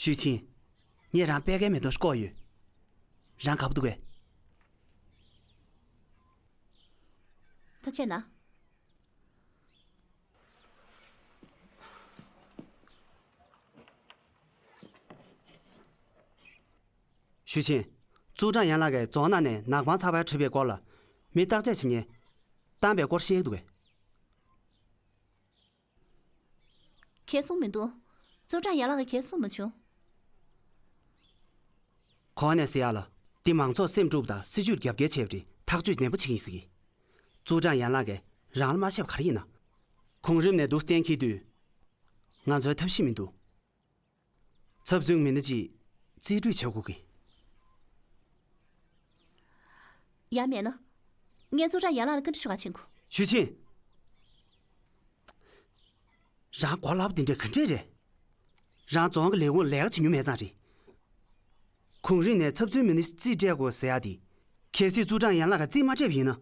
ཞུས་ཆིན། ངས་རང་པད་ཀའི་མེ་ཏོག་བཀོག་ཡོད། རང་དགའ་པོ་འདུག་གས། ད་བྱས་ན། ཞུས་ཆིན། ཙུའུ་ཀྲང་ཡན་ལགས་ཀྱིས་རྫོང་ནང་ནས་ནག་པང་ཚགས་པར་བྲིས་པའི་སྐོར་ལ། མི་བརྟག་དཔྱད་བྱེད་མཁན་བཏང་པའི་སྐོར་བཤད་ཀྱི་འདུག་གས། གས་གསུངས་མི་འདུག། ཙུའུ་ཀྲང་ཡན་ལགས་ཀྱིས་གས་གསུངས་མ་བྱུང་། གོང་ནས་ཟེར་ཡག་ལ། འདི་མང་ཚོགས་སེམས་དཀྲུགས་དང་སྲིད་ཇུས་རྒྱབ་འགལ་བྱས་པ་རེད། ཐག་གཅོད་ནན་པོ་བྱེད་ཀྱི་ཡིན་ཟེར་གི། ཙུའུ་ཀྲང་ཡན་ལགས་ཀྱིས་རང་ལ་མ་བཤད་པ་ག་རེ་ཡིན་ན། གོང་རིམ་ནས་འདུག་གཏན་འཁེལ་དུས། ང་ཚོའི་ཐབས་ཤེས་མི་འདུག། ཚབ་མཚོན་མི་སྣ་ཅིག་རྩིས་སྤྲོད་བྱ་དགོས་ཀི། ཡང་མེད་ན། ངས་ཙུའུ་ཀྲང་ཡན་ལགས་ལ་བཀའ་འདྲི་ཞུ་ག་ཕྱིན་དགོས། ཞུས་ཆིན། རང་གོ་ལབ་དེ་འདྲ་ག་འདྲས་རེད། རང་རྫོང་གི་ལས་ཁུངས་ལས་ཀ་བྱེད་མྱོང་མེད་ཙང་རེད། གོང་རིམ་ནས་ཚབ་མཚོན་མི་སྣ་རྩིས་སྤྲད་དགོས་ཟེར་ཡག་དེ། གལ་སྲིད་ཙུའུ་ཀྲང་ཡན་ལགས་ཀྱིས་རྩིས་མ་སྤྲད་པ་ཡིན་ན།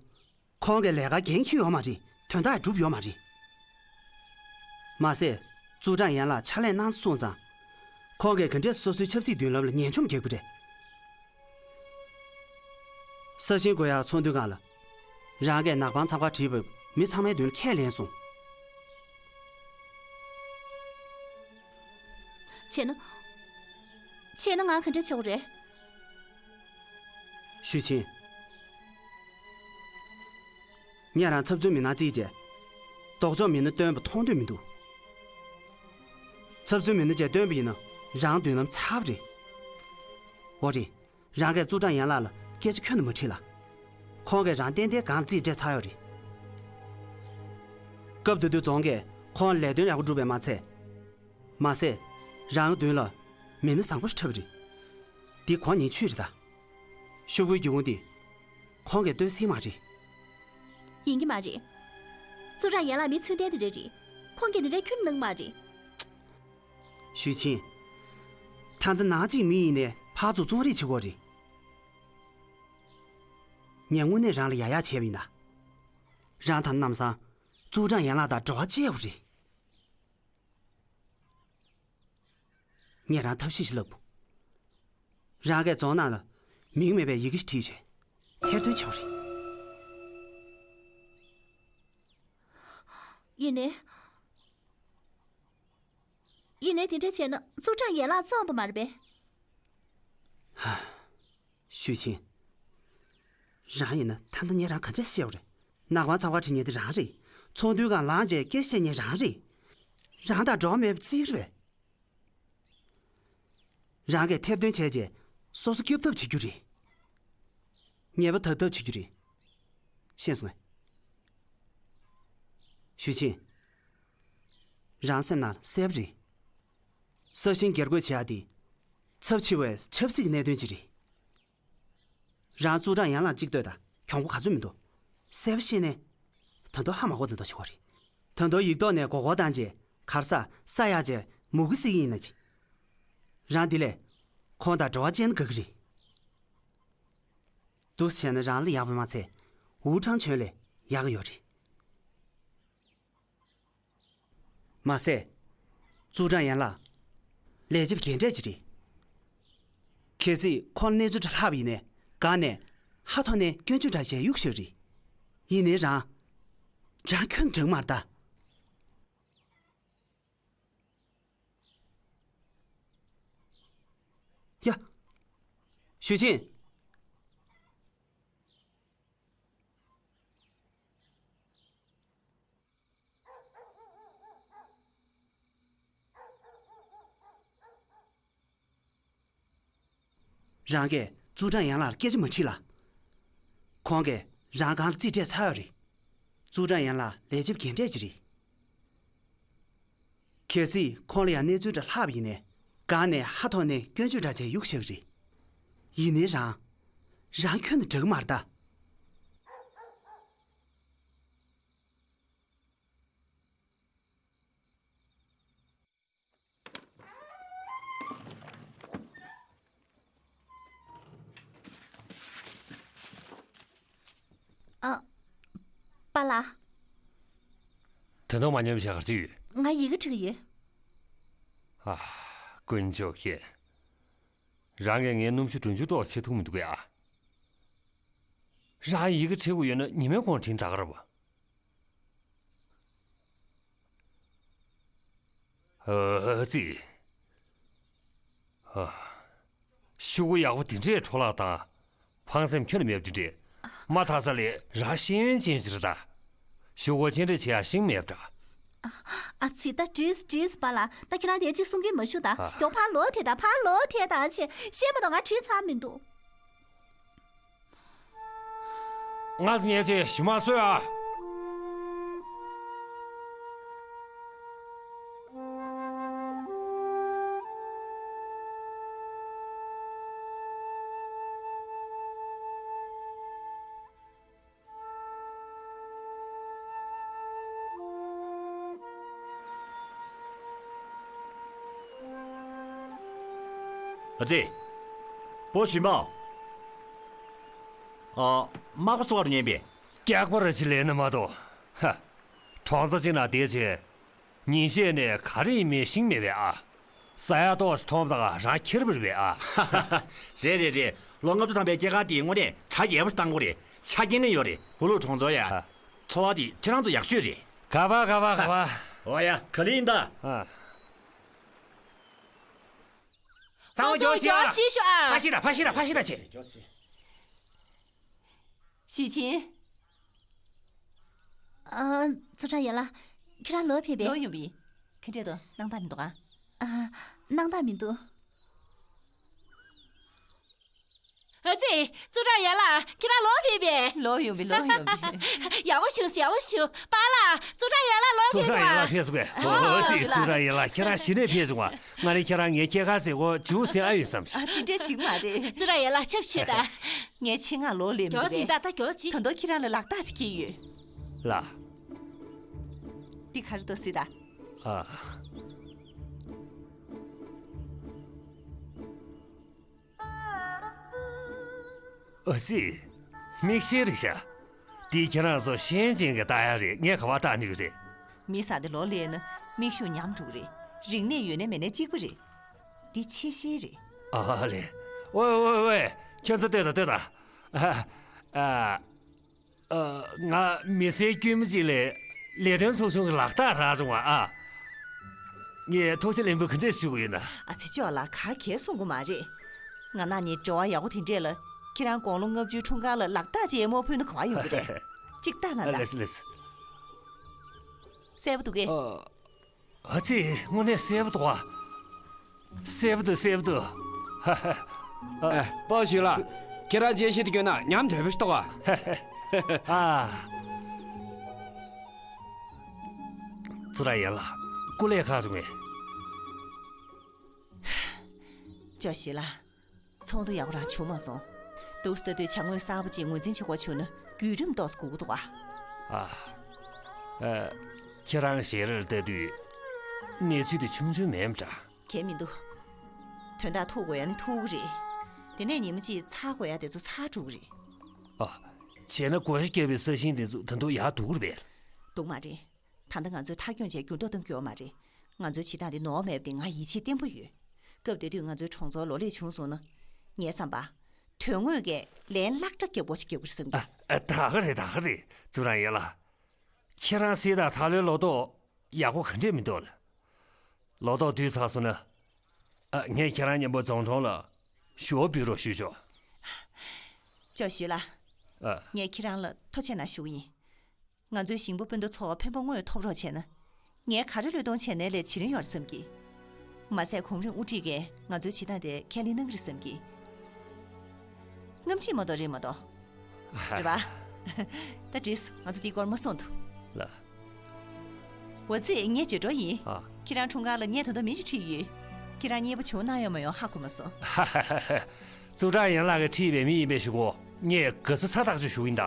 ཁོང་གིས་ལས་ཀ་འགན་འཁྱེར་ཡོད་མ་རེད། དོན་དག་སྒྲུབ་ཡོད་མ་རེད། མ་ཟད། ཙུའུ་ཀྲང་ཡན་ལགས་ཕྱག་ལས་གནང་སོང་ཙང་། ཁོང་གིས་ག་འདྲས་སོ་སོའི་ཆབ་སྲིད་མདུན་ལམ་ལ་ཉེན་ཆོམ་རྒྱག་གི་རེད། ས་ཞིང་བགོ་ཡག་ཚོགས་འདུའི་སྒང་ལ། རང་གིས་ནག་པང་ཚང་ཁ་བྲིས་པ་མི་ཚང་མའི་མདུན་ལ་ཁས་ལེན་སོང་། བྱས་ན། བྱས་ན་ང་ག་འདྲས་བྱེད་དགོས་རེད། ཞུས་ཆིན། ངས་རང་ཚབ་མཚོན་མི་སྣ་བརྩིས་རྗེས། ལྡོག་ཕྱོགས་མི་སྣ་བཏོན་པ་མཐོང་འདོད་མི་འདུག། ཚབ་མཚོན་མི་སྣ་བཅས་བཏོན་པ་ཡིན་ན་རང་མདུན་ལམ་ཚར་བ་རེད། འོ་རེད། རང་གིས་ཙུའུ་ཀྲང་ཡན་ལགས་ལ་སྐད་ཆ་ཁྱོན་ནས་མ་དྲིས་ལ། ཁོང་གིས་རང་ཏན་ཏན་སྒང་རྩིས་སྤྲད་ཚར་ཡོད་རེད། སྐབས་དེ་དུས་རྫོང་གིས་ཁོང་ལས་དོན་ཡག་པོ་བསྒྲུབས་པས་མ་ཚད། མ་ཟད། རང་མདུན་ལ་མི་སྣ་བཟང་པོ་ཞིག་འཁྲིད་པ་རེད། འདི་གོ་ཉན་ཆོས་རེད་ད། ཤོག་བུའི་སྒེའུ་ཁུང་འདི་ཁོང་གིས་བཏོན་སྲིད་མ་རེད། ཡིན་གྱི་མ་རེད། ཙུའུ་ཀྲང་ཡན་ལགས་མི་ཚུལ་ལྡན་དེ་འདྲ་རེད། ཁོང་གིས་འདི་འདྲའི་ཁྱོན་གནང་མ་རེད། ཞུས་ཆིན། ད་ལྟ་ནང་གཅིག་མི་ཡིན་ནས་ཕར་ཚུར་བཙོང་རེས་བྱེད་དགོས་རེད། ངས་དངོས་གནས་རང་ལ་ཡག་ཡག་བྱས་པ་ཡིན་ད། རང་ད་ནམ་སང་ཙུའུ་ཀྲང་ཡན་ལགས་དང་འབྲེལ་བ་བཅད་དགོས་རེད། ངས་རང་ཐབས་ཤེས་ཤིག་ལབ། རང་གིས་རྫོང་ནང་ལ་མིང་མེད་པའི་ཡི་གེ་ཞིག་བྲིས་བྱས། ཐེར་འདོན་བྱེད་དགོས་རེད། ཡིན་ནའི། ཡིན་ནའི་དེ་འདྲ་བྱས་ན་ཙུའུ་ཀྲང་ཡན་ལགས་བཙོང་བ་མ་རེད་པས། ཞུས་ཆིན། རང་ཡིན་ན་ད་ལྟ་ངས་རང་ག་འདྲ་བཤད་པ་རེད། ནག་པང་ཚང་ཁ་བྲིས་མཁན་དེ་རང་རེད། ཚོགས་འདུའི་སྒང་ལངས་བྱས་སྐད་བཤད་མཁན་རང་རེད། རང་དང་འགྲོགས་མེད་པ་རྩིས་རེད་པས། རང་གིས་ཐེར་འདོན་བྱས་རྗེས་སོ་སོ་སྐྱོབ་ཐབས་བྱེད་རྒྱུ་རེད། ཉེས་པ་དག་ཐབས་བྱེད་རྒྱུ་རེད། ཤེས་སོང་ངས། ཞུས་ཆིན། རང་སེམས་ནང་གསལ་པོ་རེད། ས་ཞིང་སྒེར་བགོས་བྱེད་ཡག་དེ། ཚབས་ཆེ་བའི་ཆབ་སྲིད་ཀྱི་གནད་དོན་ཅིག་རེད། རང་ཙུའུ་ཀྲང་ཡན་ལག་གཅིག་ལྟོས་དང་གྱོང་པོ་ག་ཚོད་མི་འདུག། གསལ་པོ་བཤད་ནས། ད་དུང་ཧ་མ་གོ་ནི་འདུག་བྱེད་དགོས་རེད། ད་དུང་ཡིག་ཐོག་ནས་མགོ་སྐོར་བཏང་རྗེས་གར་ས་ས་ཡག་རྗེས་མུ་གེ་སེལ་གྱི་ཡིན་ན་ཅི། རང་འདི་ལས། ཁོང་དང་འབྲེལ་བ་བཅད་ན་དགའ་གི་རེད། འདུག་བྱས་ན་རང་ལ་ཡག་པ་མ་ཚད། ཝུའུ་ཁྲང་ཆོན་ལས་ཡག་གི་ཡོད་རེད། མ་ཟད། ཙུའུ་ཀྲང་ཡན་ལགས། ལས་བྱེད་པ་རྒན་གྲས་ཅིག་རེད། གལ་སྲིད་ཁོང་གནས་ཚུལ་འདྲ་ལྷག་པ་ཡིན་ནའི་སྒང་ནས་ཧ་ཐོ་ནས་སྐྱོན་བརྗོད་འདྲ་བྱས་གཡུག་ཤག་རེད། ཡིན་ནའི་རང་། རང་ཁྱོན་འགྲིག་མ་རེད་ད། ཡ། ཞུས་ཆིན། རང་གིས་ཙུའུ་ཀྲང་ཡན་ལགས་ལ་སྐད་ཆ་མ་དྲིས་ལ། ཁོང་གིས་རང་སྒང་ལ་རྩིས་སྤྲད་ཚར་ཡོད་རེད། ཙུའུ་ཀྲང་ཡན་ལགས་ལས་བྱེད་རྒན་གྲས་ཅིག་རེད། གལ་སྲིད་ཁོང་ལ་ཡང་གནས་ཚུལ་འདྲ་ལྷག་པ་ཡིན་ནའི། སྒང་ནས་ཧ་ཐོག་ནས་སྐྱོན་བརྗོད་འདྲ་བྱས་གཡུག་བཞག་གི་རེད། ཡིན་ནའི་རང་། རང་ཁྱོན་ནས་དྲག་གི་མ་རེད་ད། ཨ། པཱ་ལགས། དོན་དག་མ་ཉམས་བྱ་གར་ཅི་ཡོད། ང་ཡི་གེ་འབྲི་གི་ཡོད། ཨ། དཀོན་མཆོག་མཁྱེན། རང་གིས་ངའི་སྣུམ་ཞོ་གྲོན་ཆུང་ཏོག་ཆེ་ཐུབ་མི་འདུག་གས་ཨ། རང་ཡི་གེ་བྲིས་དགོས་ཡོད་ན་ཉི་མའི་གོང་བྲིས་ན་ད་ག་རེད་པ། ཨ་ཙི། ཨ། ཤོག་གུ་ཡག་པོ་དེ་འདྲས་འཕྲོ་བརླག་དང་། ཕངས་སེམས་ཁྱོན་ནས་མེད་པ་དེ་འདྲས། མ་མཐའ་ས་ལས་རང་ཤེས་ཡོན་ཅན་ཞིག་རེད་ད། ཤོག་གུ་ཅི་འདྲས་བྱེད་ཡག་ཤེས་མེད་པ་འདྲ། ཨ་ཙི། ད་བྲིས་བྲིས་པཱ་ལགས། ད་ཁྱེད་རང་དེ་གཅིག་གསུང་གིན་མ་བཞུགས་ད། ཨ། མགྱོགས་ཕར་ལོག་དེ་ད། ཕར་ལོག་དེ་ད་ཅེས། ཤེས་མ་གཏོགས་ང་བྲིས་ཚར་མི་འདུག་ང་ཉལ་ཆས་ཞུ་མ་བཟོད་ཨ། ཨ་ཙི། པོ་ཞིན་པའོ། ཨ། མག་པ་སུ་ག་རུ་ཉན་པས། སྐྱག་པ་ར་ཅིག་ལེན་ན་མ་གཏོགས། ཧ། གྲོང་ཚོ་གཅིག་ནང་བསྡད་བྱས། ཉིན་ཤས་ནས་ག་རེ་ཡིན་མིན་ཤེས་མེད་པས་ཨ། ཟ་ཡག་ཏོག་ཙམ་མཐོང་དང་རང་ཁྱེར་བ་རེད་པས་ཨ། རེད་རེད་རེད། ལོ་ལྔ་བཅུ་ཐམ་པའི་སྐྱེས་སྐར་དེ་དངོས་གནས་གྲ་རྒྱས་པོ་བཏང་དགོས་རེད། ཆ་རྐྱེན་ནི་ཡོད་རེད། ཧུ་ལུ་གྲོང་ཚོ་ཡ། ཨ། འཚོ་བ་དེ་ཁྱེད་རང་ཚོ་ཡག་ཤོས་རེད། ག་པ་ག་པ་ག་པ། ཨོ་ཡ། ག་ལེ་ཡིན་ད། ཨ། ཚང་མ་མགྱོགས་བྱེད་ཨ། མགྱོགས་བྱེད་ཤོག་ཨ། ཕ་ཤི་ར་ཕ་ཤི་ར་ཕ་ཤི་ར་བྱེད། ཞུས་ཆིན། ཨ། ཙུའུ་ཀྲང་ཡན་ལགས། ཁྱེད་རང་ལོག་ཕེབས་པས། ལོག་ཡོང་པས། ག་འདྲས་འདུག་སྣང་དག་མི་འདུག་ཨ། ཨ། སྣང་དག་མི་འདུག་ཨ་ཙི། ཙུའུ་ཀྲང་ཡན་ལགས། ཁྱེད་རང་ལོག་ཕེབས་པས། ལོག་ཡོང་པས། ལོག་ཡོང་པས། ཡག་པོ་བྱུང་། ཡག་པོ་བྱུང་། པཱ་ལགས། ཙུའུ་ཀྲང་ཡན་ལགས་ལོག་ཕེབས་འདུག་ཨ། ཙུའུ་ཀྲང་ཡན་ལགས་ཕེབས་སོང་པས། ཨོ་ཙི། ཙུའུ་ཀྲང་ཡན་ལགས། ཁྱེད་རང་གཞི་ནས་ཕེབས་བྱུང་བ། ང་ནི་ཁྱེད་རང་ངའི་སྐྱེས་སྐར་ཟེར་གོ་ཇུ་ཟེར་ཨ་ཡོད་བསམ། ཨ། དེ་འདྲས་བྱེད་ཀྱི་མ་རེད། ཙུའུ་ཀྲང་ཡན་ལགས་ཆབ་ཤེས་ད། ངས་ཆེད་མངགས་ལོག་ལེན་འདུག་གས། མགྱོགས་ཟིན་ད། ད་མགྱོགས་ཟིན། ད་མདོ་ཁྱེད་རང་ལ་ལག་རྟགས་ཅིག་འཁྱེར་ཡོད། ལགས། འདི་ག་རེ་འདུག་ཟེར་ད། ཨ། ཨ་ཙི། མིག་ཤེལ་རེད་ཤག་འདི་ཁྱེད་རང་ཚོ་ཤེས་ཡོན་ཅན་གྱིས་བལྟ་ཡག་རེད། ངས་ག་པར་བལྟ་ནུས་ཀྱི་རེད། མི་ཟ་དེ་ལོག་ལེན་ན་མིག་ཤུགས་ཉམས་འགྲོ་གི་རེད། རིག་གནས་ཡོད་ནའི་མེད་ནའི་གཅིག་པ་རེད། འདི་ཕྱི་ཤེལ་རེད། ཨ་ལེ། ཝེ་ཝེ་ཝེ། ཁྱོད་ཚོ་ལྟོས་དང་ལྟོས་དང་། ཨ། ཨ། ཨ། ང་མི་སེར་དཀྱུས་མ་ཅིག་ལས་ལས་དོན་ཚོགས་ཆུང་གི་ལག་རྟགས་རག་བྱུང་བ་ཨ། ངས་ཐུགས་རྗེ་ལེགས་འབུལ་ག་འདྲས་ཞུ་དགོས་ཡིན་ན། ཨ་ཙི། ཅོག་ལགས། ག་གས་གསུང་གི་མ་རེད། ང་ན་ནིང་འབྲེལ་བ་ཡག་པོ་དེ་འདྲས་ལ། ཁྱེད་རང་དགུང་ལོ་ལྔ་བཅུའི་འཁྲུངས་སྐར་ལ་ལག་རྟགས་ཅིག་ཡར་མར་ཕུལ་ན་ག་པར་ཡོང་གི་རེད། ཅིག་ལྟ་ན་ད། ལགས་སོ་ལགས་སོ། གསལ་པོ་འདུག་གས། ཨ། ཨ་ཙི། དངོས་གནས་གསལ་པོ་འདུག་ཨ། གསལ་པོ་འདུག་གསལ་པོ་འདུག་ཧ་ཧ། ཨ། ཨ། པོ་ཞུས་ལགས། ཁྱེད་རང་དཔྱད་གཞི་དེ་བསྐྱོན་ན་ཉམས་དོད་པོ་ཞིག་འདུག་ཨ། ཧ་ཧ། ཨ། ཙུའུ་ཀྲང་ཡན་ལགས། སྐུ་ལས་ཁག་བྱུང་ངས། པོ་ཞུས་ལགས། ཚོགས་འདུ་ཡག་པོ་རང་བྱུང་མ་སོང་། འདུག་སེ་ལྟ་དུས་བྱ་དངོས་གསར་པ་ཅིག་ངོས་འཛིན་བྱེད་དགོས་བྱུང་ན་བརྒྱུད་རིམ་ཏོག་ཙམ་སྒུག་གི་འདུག་ཨ། ཨ། ཨ། ཁྱེད་རང་ཞལ་རས་ལྟ་དུས་གནས་ཚུལ་དེ་ཆུང་ཆུང་མིན་པ་འདྲ། གལ་མི་འདུག་དོན་དག་ཐུག་དགོས་ཡ་ནི་ཐུག་གི་རེད། དེ་ནས་ཉི་མ་གཅིག་ཚར་དགོས་ཡ་དེ་ཚོ་ཚར་འགྲོ་གི་རེད། ཨ། བྱས་ན་བགོ་བཤའ་བརྒྱབ་པའི་ས་ཞིང་དེ་ཚོ་ད་དུང་ཡར་འདུག་གི་རེད་པས། འདུག་མ་རེད། ད་ལྟ་ང་ཚོས་མཐའ་འཁྱོངས་བྱས་འགྱུར་ལྡོག་གཏོང་རྒྱུ་ཡོད་མ་རེད། ང་ཚོའི་བྱེད་སྟངས་འདི་ནོར་བ་མེད་པ་དེ་ང་ཡིད་ཆེས་བརྟན་པོ་ཡོད། སྐབས་དེ་དུས་ང་ཚོའི་གྲོང་ཚོར་ལོ་ལེགས་བྱུང་སོང་ན། ངས་བསམ་པ། དོན་དངོས་ཀྱི་ལན་ལྷག་འཕྲོ་རྒྱག་པོ་ཞིག་རྒྱག་གི་རེད་བསམ་གི། ཨ། ཨ། ད་ག་རེད། ད་ག་རེད། ཙུའུ་ཀྲང་ཡན་ལགས། ཁྱེད་རང་སྲིད་དང་ཐག་ལོའི་ལོ་ཏོག་ཡག་པོ་ག་འདྲས་མི་འདུག་ལ། ལོ་ཏོག་བསྡུས་ཚར་སོང་ན། ཨ། ངས་ཁྱེད་རང་མཉམ་པོ་རྫོང་གྲོང་ལ་ཞུ་བ་འབུལ་རོགས་ཞུས་ཆོག་ཅོག་ཞུས་ལགས། ཨ། ངས་ཁྱེད་རང་ལ་ཐུགས་རྗེ་གནང་ཞུ་གི་ཡིན། ང་ཚོའི་ཞིང་པ་སྤུན་ཟླ་ཚོ་ཕན་པ་དངོས་ཐོབ་རོགས་བྱས་ན། ངས་ག་རེ་བློས་གཏོང་བྱས་ནའི་ལས་བྱེད་རིན་ཡོད་རེད་བསམ་གི། མ་ཟད་གོང་རིམ་དབུ་ཁྲིད་ཀྱིས་ང་ཚོའི་བྱེད་སྟངས་དེ་ཁས་ལེན་གནང་གི་རེད་བསམ་གི། རྔམ་བརྗིད་མ་གཏོགས་རེད་མ་གཏོགས། རེད་པ། ད་འགྲིག་སོང་། ང་ཚོ་འདིའི་སྐོར་མ་གསུང་དུ། ལ། ཝ་ཙི། ངས་བརྗེད་འགྲོ་ཡིན། ཨ། ཁྱེད་རང་འཁྲུངས་སྐར་ལ་ངས་ད་ལྟ་མི་ཞིག་ཁྲིད་ཡོད། ཁྱེད་རང་མཉེས་པོ་བྱུང་གནང་ཡོང་མ་ཡོང་ཧ་གོ་མ་སོང་། ཙུའུ་ཀྲང་ཡན་ལགས་ཀྱིས་ཁྲིད་པའི་མི་ཡིན་པའི་གཞུག་གུ་ངས་དགའ་བསུ་ཚ་ཐག་ཆོད་ཞུ་གི་ཡིན་ད།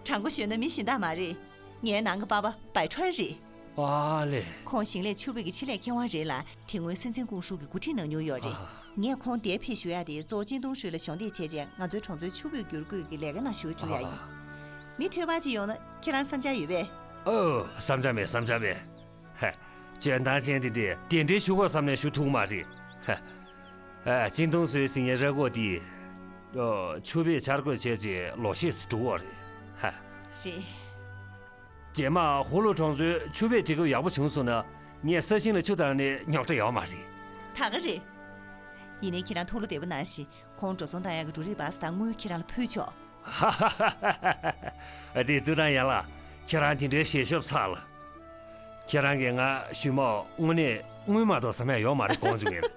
དྲང་པོ་ཞུས་ན་མི་གཞན་དག་མ་རེད། ངའི་ནང་གི་པ་ཕ་བའི་ཁྲོན་རེད། ཨ་ལེ། ཁོང་ཞིང་ལས་ཆུ་བེད་ཀྱི་ཆེད་ལས་མཁས་དབང་རེད་ལ། དེ་སྔོན་སྲིད་འཛིན་ཀུང་ཧྲུའུ་གི་འགོ་ཁྲིད་གནང་མྱོང་ཡོད་རེད། ཨ། ངས་ཁོང་འདིར་ཕེབས་ཞུ་ཡག་དེ་གཙོ་བོ་ཅིན་ཏུང་ཧྲུའེ་ལ་གཞོགས་འདེགས་བྱས་རྗེས་ང་ཚོའི་གྲོང་ཚོའི་ཆུ་བེད་བསྒྱུར་བཀོད་ཀྱི་ལས་ཀ་ནང་ཞུགས་བཅུག་ཡག་ཡིན། ཨ། མི་ཐོས་པ་ཅིག་ཡོང་ན་ཁྱེད་རང་བསམ་འཆར་ཡོད་པས། ཨོ། བསམ་འཆར་མེད། བསམ་འཆར་མེད། ཧེ། འཇོན་ཐང་ཅན་དེ་འདྲས་གདན་འདྲེན་ཞུ་དགོས་བསམ་ནས་ཞུ་ཐུབ་མ་རེད། ཧེ། ཨ། ཅིན་ཏུང་ཧྲུའེ་ཟེར་མཁན་ར་སྐོར་དེ། ཨོ། ཆུ་བེད་འཆར་འགོད་བྱས་རྗེས་ལོ་ཤས་ཤིག་འགྲོ་གི་རེད། ཧ། རེད། རྗེས་མ་ཧུ་ལུ་གྲོང་ཚོའི་ཆུ་བེད་སྒྲིག་གི་ཡག་པོ་བྱུང་སོང་ན་ངས་ས་ཞིང་ལ་ཆུ་བཏང་ནས་རྙོག་དྲ་ཡོད་མ་རེད། ད་ག་རེད། ཡིན་ནའི་ཁྱེད་རང་ཐུགས་བློ་བདེ་པོ་གནང་ཞིག་ཁོང་འགྲོ་སོང་བཏང་ཡག་གི་འགྲོ་རིགས་པ་ས་དང་དངུལ་ཁྱེད་རང་ལ་ཕུལ་ཆོག་ཧ་ཧ་ཧ་ཧ། ཨ་ཙི། ཙུའུ་ཀྲང་ཡན་ལགས། ཁྱེད་རང་དེ་འདྲའི་ཞལ་ཤོབ་ཚར་ལ། ཁྱེད་རང་གིས་ང་ཞུས་མོ་དངོས་གནས་དངུལ་མ་གཏོགས་ཟ་མ་ཡོད་མ་རེད་དགོངས་བྱུང་ངས།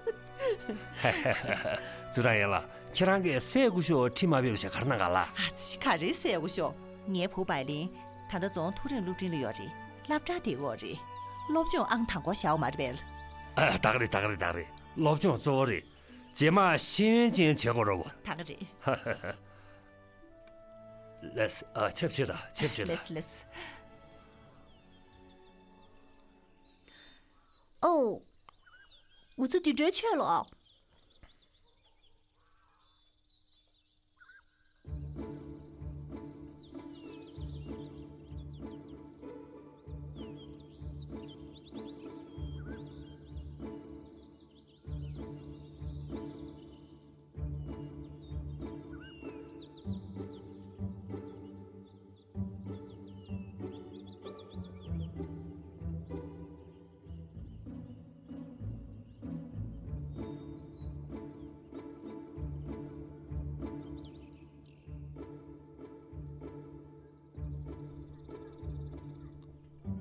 ཧ་ཧ་ཧ་ཧ། ཙུའུ་ཀྲང་ཡན་ལགས། ཁྱེད་རང་གིས་སྲས་སྐུ་ཞབས་ཁྲིད་མ་ཕེབས་ཞེས་ག་རེ་གནང་ག་ལ། ཨ་ཙི། ག་རེ་སྲས་སྐུ་ཞབས། ངའི་བུ་བའི་ལིན་ད་ལྟ་རྫོང་མཐོ་རིམ་སློབ་འབྲིང་ལ་ཡོད་རེད། སློབ་གྲྭ་བསྡད་ཡོད་རེད། སློབ་སྦྱོང་ཨང་དང་པོ་བཞག་ཡོད་མ་རེད་པས། ཨ། ད་ག་རེད། ད་ག་རེད། ད་ག་རེད། སློབ་སྦྱོང་གཙོ་བོ་རེད། རྗེས་མ་ཤེས་ཡོན་ཅན་བྱེད་དགོས་རེད་པ། ད་ག་རེད། ལགས་སོ། ཨ། ཆབ་ཆེ་ལ། ཆབ་ཆེ་ལ། ལགས་སོ། ལགས་སོ། ཨོ། འུ་ཚོ་འདི་འདྲའི་ཆེ་ལ།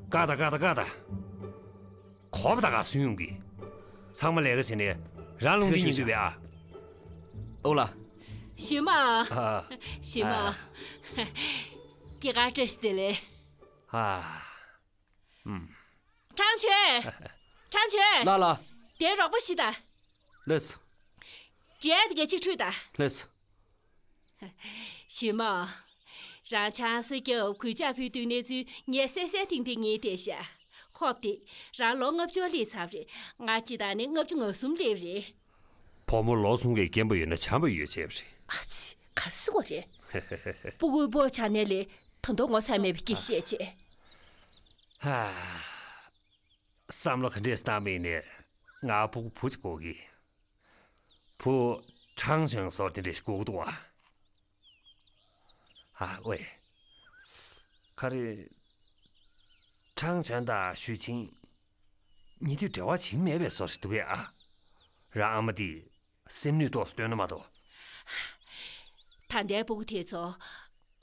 ཀ་ད་ཀ་ད་ཀ་ད། གོ་བ་ད་ག་སུན་ཡོང་གི། ཚང་མ་ལས་ཀ་བྱེད་ནས་རང་རླུང་འཕྲིན་ཉན་དུས་བས་ཨ། ཨོ་ལ། ཞུས་མ། ཨ། ཞུས་མ། ཨ། སྐྱེས་སྐར་བཀྲ་ཤིས་བདེ་ལེགས། ཨ། ཨུམ། ཁྲང་ཆོན། ཁྲང་ཆོན། ལ་ལ། དེ་རོགས་པ་ཞིག་དང་། ལགས། འབྲས་དེ་ག་གཅིག་ཁྲུས་དང་། ལགས། ཞུས་མ། རང་ཆང་ས་རྒྱབ་གོད་ཆག་ཕུལ་དུས་གནས་ཚུལ་ངས་གསལ་གསལ་ཐིང་ཐིང་ངེས་བསྡད་ཤག་ཧོབ་སྟེ། རང་ལོ་ལྔ་བཅུ་སླེབས་ཚར་རེད། ང་སྤྱི་བཏང་ནས་ལྔ་བཅུ་ང་གསུམ་སླེབས་རེད། བུ་མོ་ལོ་གསུམ་གྱི་རྒན་པ་ཡོད་ན་བྱམས་པ་ཡོད་ཅེས་པ་རེད། ཨ་ཙི། ག་རེ་ཟེར་བ་རེད། སྤུ་གུའི་སྤོ་ཆ་ནས་ལས་ད་དུང་ངོ་ཚ་མེད་པའི་སྐད་བཤད་བྱས། ཧ། བསམ་བློ་ག་འདྲས་བཏང་པ་ཡིན་ནའི་ང་སྤུ་གུ་བུ་གཅིག་དགོས་ཀྱི། བུ་ཁྲང་ཆོན་ཟེར་དེ་འདྲས་ཞིག་དགོས་ཀྱི་འདུག་བ། ཨ། ཝེ། ག་རེ། ཁྲང་ཆོན་དང་ཞུས་ཆིང་ཉེ་དུས་འབྲེལ་བ་བྱིན་མེད་པའི་བཟོ་ཞིག་འདུག་གས་ཨ། རང་ཨ་མ་དེས་སེམས་ནུས་ཏོག་ཙམ་བཏོན་ན་མ་གཏོགས། ད་ལྟའི་སྤུ་གུ་དེ་ཚོ་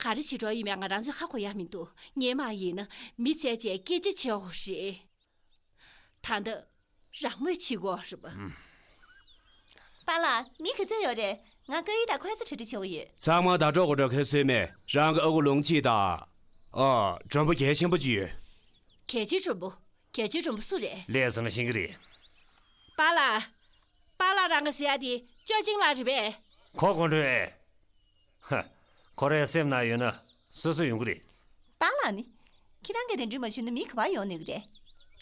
ག་རེ་བྱེད་འགྲོ་ཡིན་མིན་ང་རང་ཚོས་ཧ་གོ་ཡ་མི་འདུག་སྔོན་མ་ཡིན་ན་མི་བཙལ་བྱས་སྐད་ཆ་བྱེད་འོ་རེད། ད་ལྟ་རང་མོས་བྱེད་དགོས་རེད་པ། ཨུམ། པཱ་ལགས། མི་ག་ཚོད་ཡོད་རེད། ང་ཀ་ཡི་དང་ཁོའི་ཚོ་གྲ་སྒྲིག་བྱེད་དགོས་ཡོད། ཚང་མ་ད་འགྲོ་དགོས་འགྲོ་ཁེ་སོས་མེད། རང་གི་ཨ་ཁུ་ལུང་ཆི་དང་། ཨ། མགྲོན་པོ་གལ་ཆེན་པོ་ཅིག་ཡོད། གལ་ཆེའི་མགྲོན་པོ། གལ་ཆེའི་མགྲོན་པོ་སུ་རེད། སླེབས་སོང་ན་ཤེས་ཀྱི་རེད། པཱ་ལགས། པཱ་ལགས་རང་གི་ཟེར་ཡ་དེ་ཅོ་ཅིང་ལགས་རེད་པས། ཁོ་དགོང་དྲོ་ཨེ། ཧ། ཁོ་རའི་སེམས་ནང་ཡོད་ན་སོ་སོ་ཡོང་གི་རེད། པཱ་ལགས་ནི། ཁྱེད་རང་གིས་གདན་འདྲེན་མ་ཞུས་ན་མི་ག་པར་ཡོང་ནུས་ཀྱི་རེད།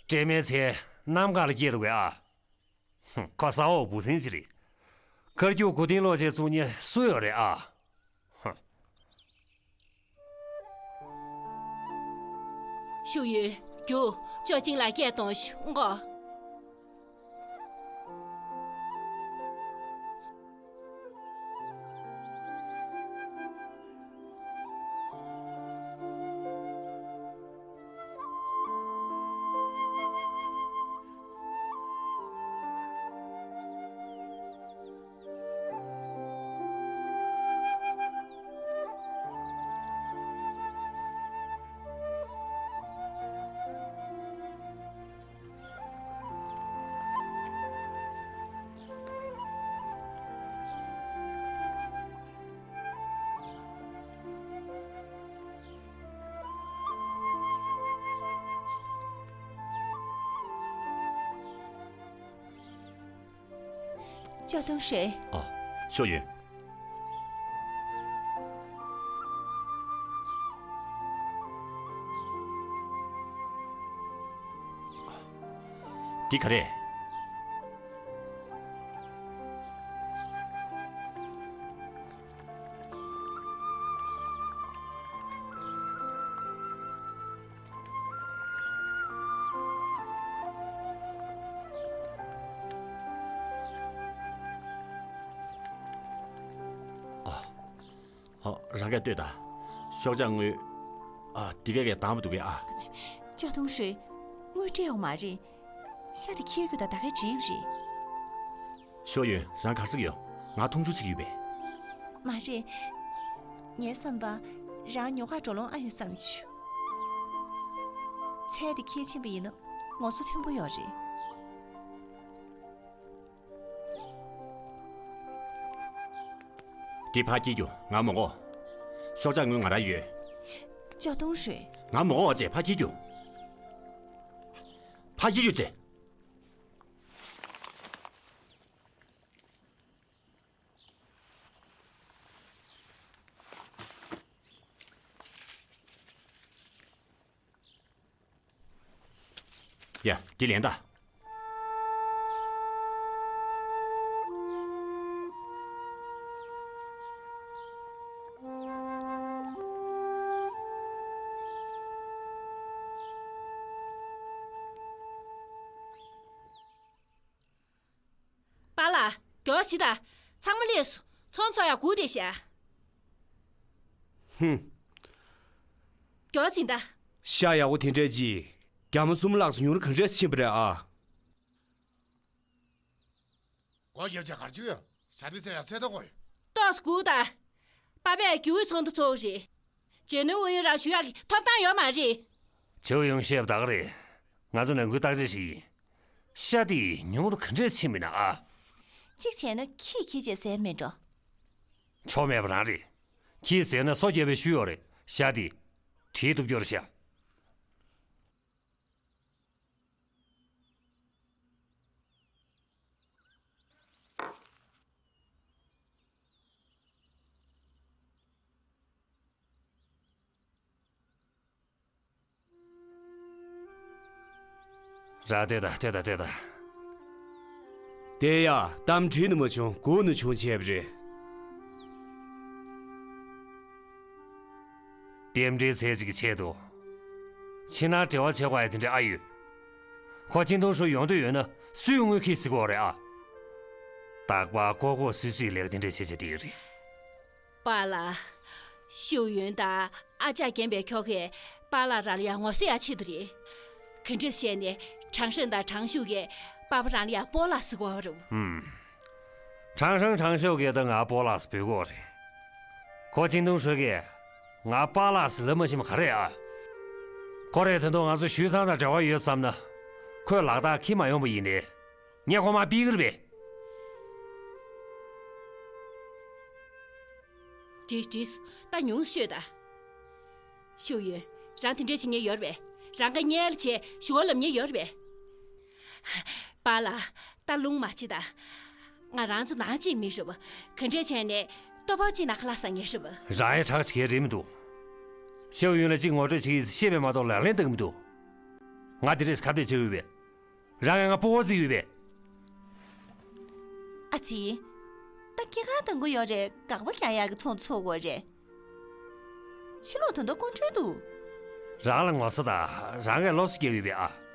སྤྲད་མེད་ཚེ་གནམ་གང་ལ་སྐྱེས་འདུག་གས་ཨ། ཧུམ། ཁོ་ས་འོག་འབུ་སྲིན་ཅིག་རེད། མཁར་རྒྱུག་གོ་དན་སློག་བྱེད་བཙུགས་མཁན་སུ་ཡོད་རེད་ཨ། ཧུམ། ཞུ་ཡོད། རྒྱུགས། ཅོ་ཅིང་ལགས་སྐད་གཏོང་ཤོག་ངོ་། ཅོ་ཏུང་ཧྲེ། ཨ། ཤོ་ཡོན། འདི་ག་རེད། ཨ། ཨ། རང་གས་ལྟོས་དང་། ཤོག་ཆག་དངུལ། ཨ། འདི་གས་གས་དྭངས་པོ་འདུག་གས་ཨ། ཅོ་ཏུང་ཧྲེ། དངུལ་སྤྲད་ཡོང་མ་རེད། ཤ་དེ་འཁྱེར་རྒྱུ་དང་ད་གས་འགྲིག་རེད། ཤོ་ཡོན། རང་ག་རེ་ཟེར་གྱི་ཡོད། ང་མཐོང་ཆུང་བྱེད་ཀྱི་ཡོད་པས། མ་རེད། ངའི་བསམ་པར་རང་ཉོ་གར་འགྲོ་ལོང་ཨ་ཡོད་བསམ་བྱུང་། ཚལ་དེ་འཁྱེར་ཕྱིན་པ་ཡིན་ན་ངོ་སོ་མཐོན་པོ་ཡོད་རེད། འདི་ཕར་འཁྱེར་རྒྱུ་ང་མི་དགོས། ཤོག་ཆག་དངུལ་ང་རང་ཡོད། ཅོ་ཏུང་ཧྲེ། ང་མི་དགོས་ཅེས། ཕར་འཁྱེར་རྒྱུ། ཕར་འཁྱེར་རྒྱུ་ཅེས། ཡ། འདི་ལེན་ད། པཱ་ལགས། མགྱོགས་བྱེད་དང་། ཚང་མ་སླེབས་སོང་། ཚོང་ཚོགས་ཡག་སྒུག་བསྡད་ཤག་ཧུམ། མགྱོགས་བྱེད་དང་། ཤ་ཡག་པོ་དེ་འདྲས་ཅིག་རྒྱ་མ་གསུམ་ལགས་སུ་ཉུང་རུ་ག་འདྲས་ཕྱིན་པ་རེད་ཨ། སྒོ་རྒྱབ་བྱས་གར་བྱེད་ཡོད། བྱ་དེ་ཚེ་ཡང་ཚེ་ཐོག་གོ་ཡོད། ཏོག་ཙམ་སྒུག་དང་། པ་ཕས་རྒྱུ་བའི་ཚོགས་འདུ་ཚོགས་རེད། རྗེས་སྣོན་ཨུ་ཡོན་རང་ཞུ་ཡག་གི་ཐོབ་ཐང་ཡོད་མ་རེད། ཆེའུ་ཡོང་བཤད་པ་ད་ག་རེད། ང་ཚོ་ནང་ཁུལ་བརྟག་དཔྱད་ཞིག་ཡིན། ཤ་དེ་ཉུང་རུ་ག་འདྲས་ཕྱིན་མིན་ན་ཨ། གཅིག་བྱས་ན་ཁྱིས་ཁྱི་བྱས་ཟས་མེད་འགྲོ། ཆོ་མེད་པ་རང་རེད། ཁྱིས་ཟས་ན་སོ་བརྒྱབ་པའི་ཤུལ་ཡོད་རེད། ཤ་དེ། བྲིས་ཐུབ་རྒྱུ་རེད་ཤག་ར། ལྟོས་དང་། ལྟོས་དང་། ལྟོས་དང་། དེ་ཡ། གཏམ་དྲིས་ནས་མ་བྱུང་། སྒུག་ནས་བྱུང་བྱས་པ་རེད། རྟེན་འབྲེལ་འཚོལ་བྱེད་ཀྱི་ཆེད་དུ། ཕྱི་ནང་འབྲེལ་བ་བྱེད་དགོས་ཡ་དེ་འདྲ་ཨ་ཡོད། ཁོ་ཅིན་ཏུང་ཧྲུའེ་ཡོང་འདོད་ཡོད་ན་སུས་དངུལ་ཁྱེར་ཟེར་གྱི་ཡོད་རེད་ཨ། རྟག་པར་ལྐོག་ལྐོག་སུད་སུད་ལས་ཀ་དེ་འདྲ་བྱེད་བྱེད་དེ་ཡོད་རེད། པཱ་ལགས། ཤུའུ་ཡོན་དང་ཨ་ཅག་རྒན་པའི་ཁྱོ་གས་པཱ་ལགས་རང་ལ་ཡང་ངོ་སོ་ཡ་ཆེད་དུ་རེད། ག་འདྲ་བཤད་ནས་ཁྲང་ཧྲང་དང་ཁྲང་ཞུ་གིས་པཱ་ཕ་རང་ལ་ཡང་སྤོ་ལགས་ཟེར་གོ་བ་རུ། ཧུམ། ཁྲང་ཧྲང་ཁྲང་ཞུ་གིས་ད་ང་སྤོ་ལགས་ཟེར་འབོད་གོ་རེད། ཁོ་ཅིན་ཏུང་ཧྲུའེ་གིས་ང་པཱ་ལགས་ཟེར་ལབ་མ་ཤེས་པ་ག་རེ་ཨ། ཁོ་རེ་ད་དུང་ང་ཚོ་ཞུས་ཚང་དང་འབྲེལ་བ་ཡོད་བསམ་ན། ཁོས་ལག་རྟགས་ཁྱེར་མ་ཡོང་པ་ཡིན་ནའི། ངས་ཁོ་མར་ཕུད་ཀྱི་རེད་པས། འགྲིག་འགྲིག་ད་ཉུང་ཤོས་ད། ཤུའུ་ཡོན། རང་དེ་འདྲ་བྱེད་མཁན་ཡོད་རེད་པས། རང་ཁ་གཉེར་བྱས་ཞུ་བ་ལབ་མཁན་ཡོད་རེད་པས། པཱ་ལགས། ད་རླུང་མ་བྱེད་ད། ང་རང་ཚོ་ནང་གཅིག་མིན་རེད་པ། ག་འདྲས་བྱས་ནས་ལྟོ་ཕོག་གཅིག་ནང་ཁ་ལག་ཟ་མཁན་རེད་པ། རང་ཡང་གྲགས་ཆེ་རེད་མི་འདུག་ཤུའུ་ཡོན་ལ་གཅིག་ངོ་སྤྲོད་བྱེད་ཀྱི་ཤེས་པས་མ་གཏོགས་ལག་ལེན་བསྟར་གྱི་མི་འདུག་ང་དེ་འདྲས་ཁ་གཏད་བྱེད་འོས་པས། རང་ཡང་ང་སྤོ་བོ་བརྩི་ཡོད་པས། ཨ་ཙི། ད་སྐྱེས་སྐར་དང་པོ་ཡོད་རེད། དགག་པ་རྒྱག་ཡག་གི་ཚོགས་འདུ་ཚོགས་དགོས་རེད། ཕྱི་ལོགས་ད་དུང་སྐུ་མགྲོན་འདུག་རང་ལ་ངོ་ཚ་དང་རང་གིས་སློབ་གསོ་རྒྱག་ཡོད་པས་ཨ།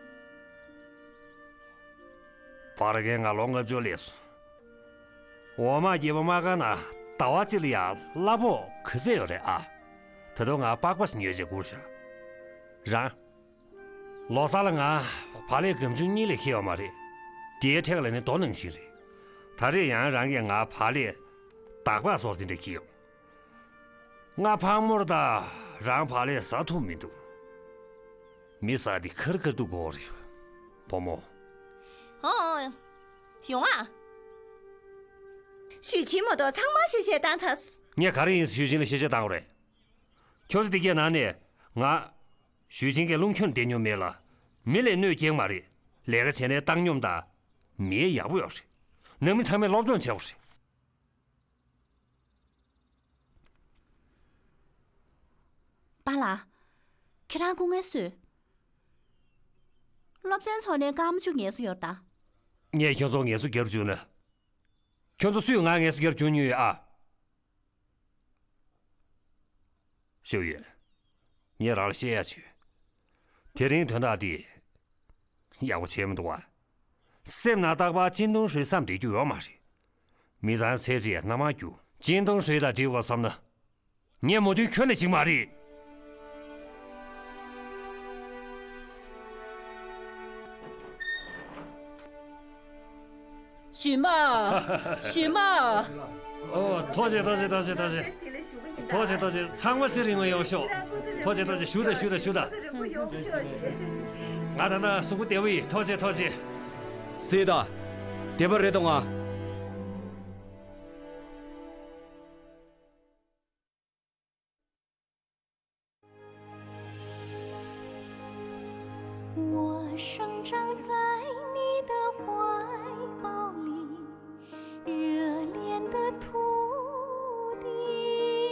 ཕ་ར་གན་ང་ལོ་ལྔ་བཅུ་སླེབས་སོང་། འོ་མ་རྒྱལ་པོ་མ་གང་ན་ཟླ་བ་གཅིག་ལ་ཡང་གླ་ཕོགས་ག་ཚད་ཡོད་རེད་ཨ། ད་དུང་ང་པགས་པ་ཉོས་བྱས་བསྐུར་བཞག་རང་། ལོ་གསར་ལ་ང་བག་ལེབ་སྒམ་ཆུང་གཉིས་ལས་འཁྱེར་ཡོད་མ་རེད། དེའི་ཁྲལ་ལ་ནི་རྡོ་ནང་བཞིན་རེད། ད་རེས་ཡང་རང་གིས་ང་བག་ལེབ་དག་པ་བཟོ་འདི་འདྲ་འཁྱེར་ཡོང་། ང་ཕག་མོར་ད་རང་བག་ལེབ་ཟ་ཐུབ་མི་འདུག་མི་ཟ་འདི་ཁར་ཁར་འདུག་གོ་རེད། བུ་མོ། ཨོ། ཡོང་ཨ། ཞུས་ཅིན་མ་གཏོགས་ཚང་མ་ཤེས་བྱས་བཏང་ཚར་སོང་། ངས་ག་རེ་ཡིན་ཞུས་ཅིན་ལ་ཤེས་བྱས་བཏང་དགོས་རེད། ཁྱོད་ཚོ་འདི་གའི་ནང་ནས་ང་། ཞུས་ཅིན་གྱིས་རླུང་ཁྱུར་བསྡད་མྱོང་མེད་ལ། མི་ལ་གནོད་སྐྱེལ་མ་རེད། ལས་ཀ་བྱས་ནས་བཏང་སྙོམས་དང་། མི་ཡག་པོ་ཡོད་རེད། ནང་མི་ཚང་མས་སློབ་སྦྱོང་བྱེད་དགོས་རེད། པཱ་ལགས། ཁྱེད་རང་སྐུ་ངལ་གསོས། སློབ་ཚན་ཚོགས་ནས་སྐར་མ་བཅུ་ངལ་གསོ་ཡོད་ད། ངས་ཁྱོད་ཚོ་ངལ་གསོ་རྒྱབ་བཅུག་ན། ཁྱོད་ཚོ་སུས་ང་ངལ་གསོ་རྒྱབ་བཅུག་མྱོང་ཡོད་ཨ། ཤོད་ཡོད། ངས་རང་ལ་བཤད་ཡ་བྱོས། དེ་རིང་དོན་དག་འདི། ཡག་པོ་བྱས་མི་འདུག་བ། སེམས་ནང་རྟག་པར་ཅིན་ཏུང་ཧྲུའེ་བསམ་བསྡད་རྒྱུ་ཡོད་མ་རེད། མི་ཚང་ཚེ་གཅིག་སྣ་མང་རྒྱུ། ཅིན་ཏུང་ཧྲུའེ་དང་འགྲིག་དགོས་བསམ་ན། ངས་མོས་མཐུན་ཁྱོན་ནས་བྱེད་ཀྱི་མ་རེད། ཞུས་མ། ཞུས་མ། ཨོ། ཐུགས་རྗེ་ཆེ། ཐུགས་རྗེ་ཆེ། ཐུགས་རྗེ་ཆེ། ཐུགས་རྗེ་ཆེ། ཐུགས་རྗེ་ཆེ། ཚང་མ་ཚེ་རིང་བ་ཡོང་ཤོག་ཐུགས་རྗེ་ཆེ། ཐུགས་རྗེ་ཆེ། བཞུགས་དང་། བཞུགས་དང་། བཞུགས་དང་། ང་ད་ལྟ་གཟུགས་པོ་བདེ་པོ་ཡིན། ཐུགས་རྗེ་ཆེ། ཐུགས་རྗེ་ཆེ། སྲིད་ད། བདེ་པོ་རེད་དོ། ང་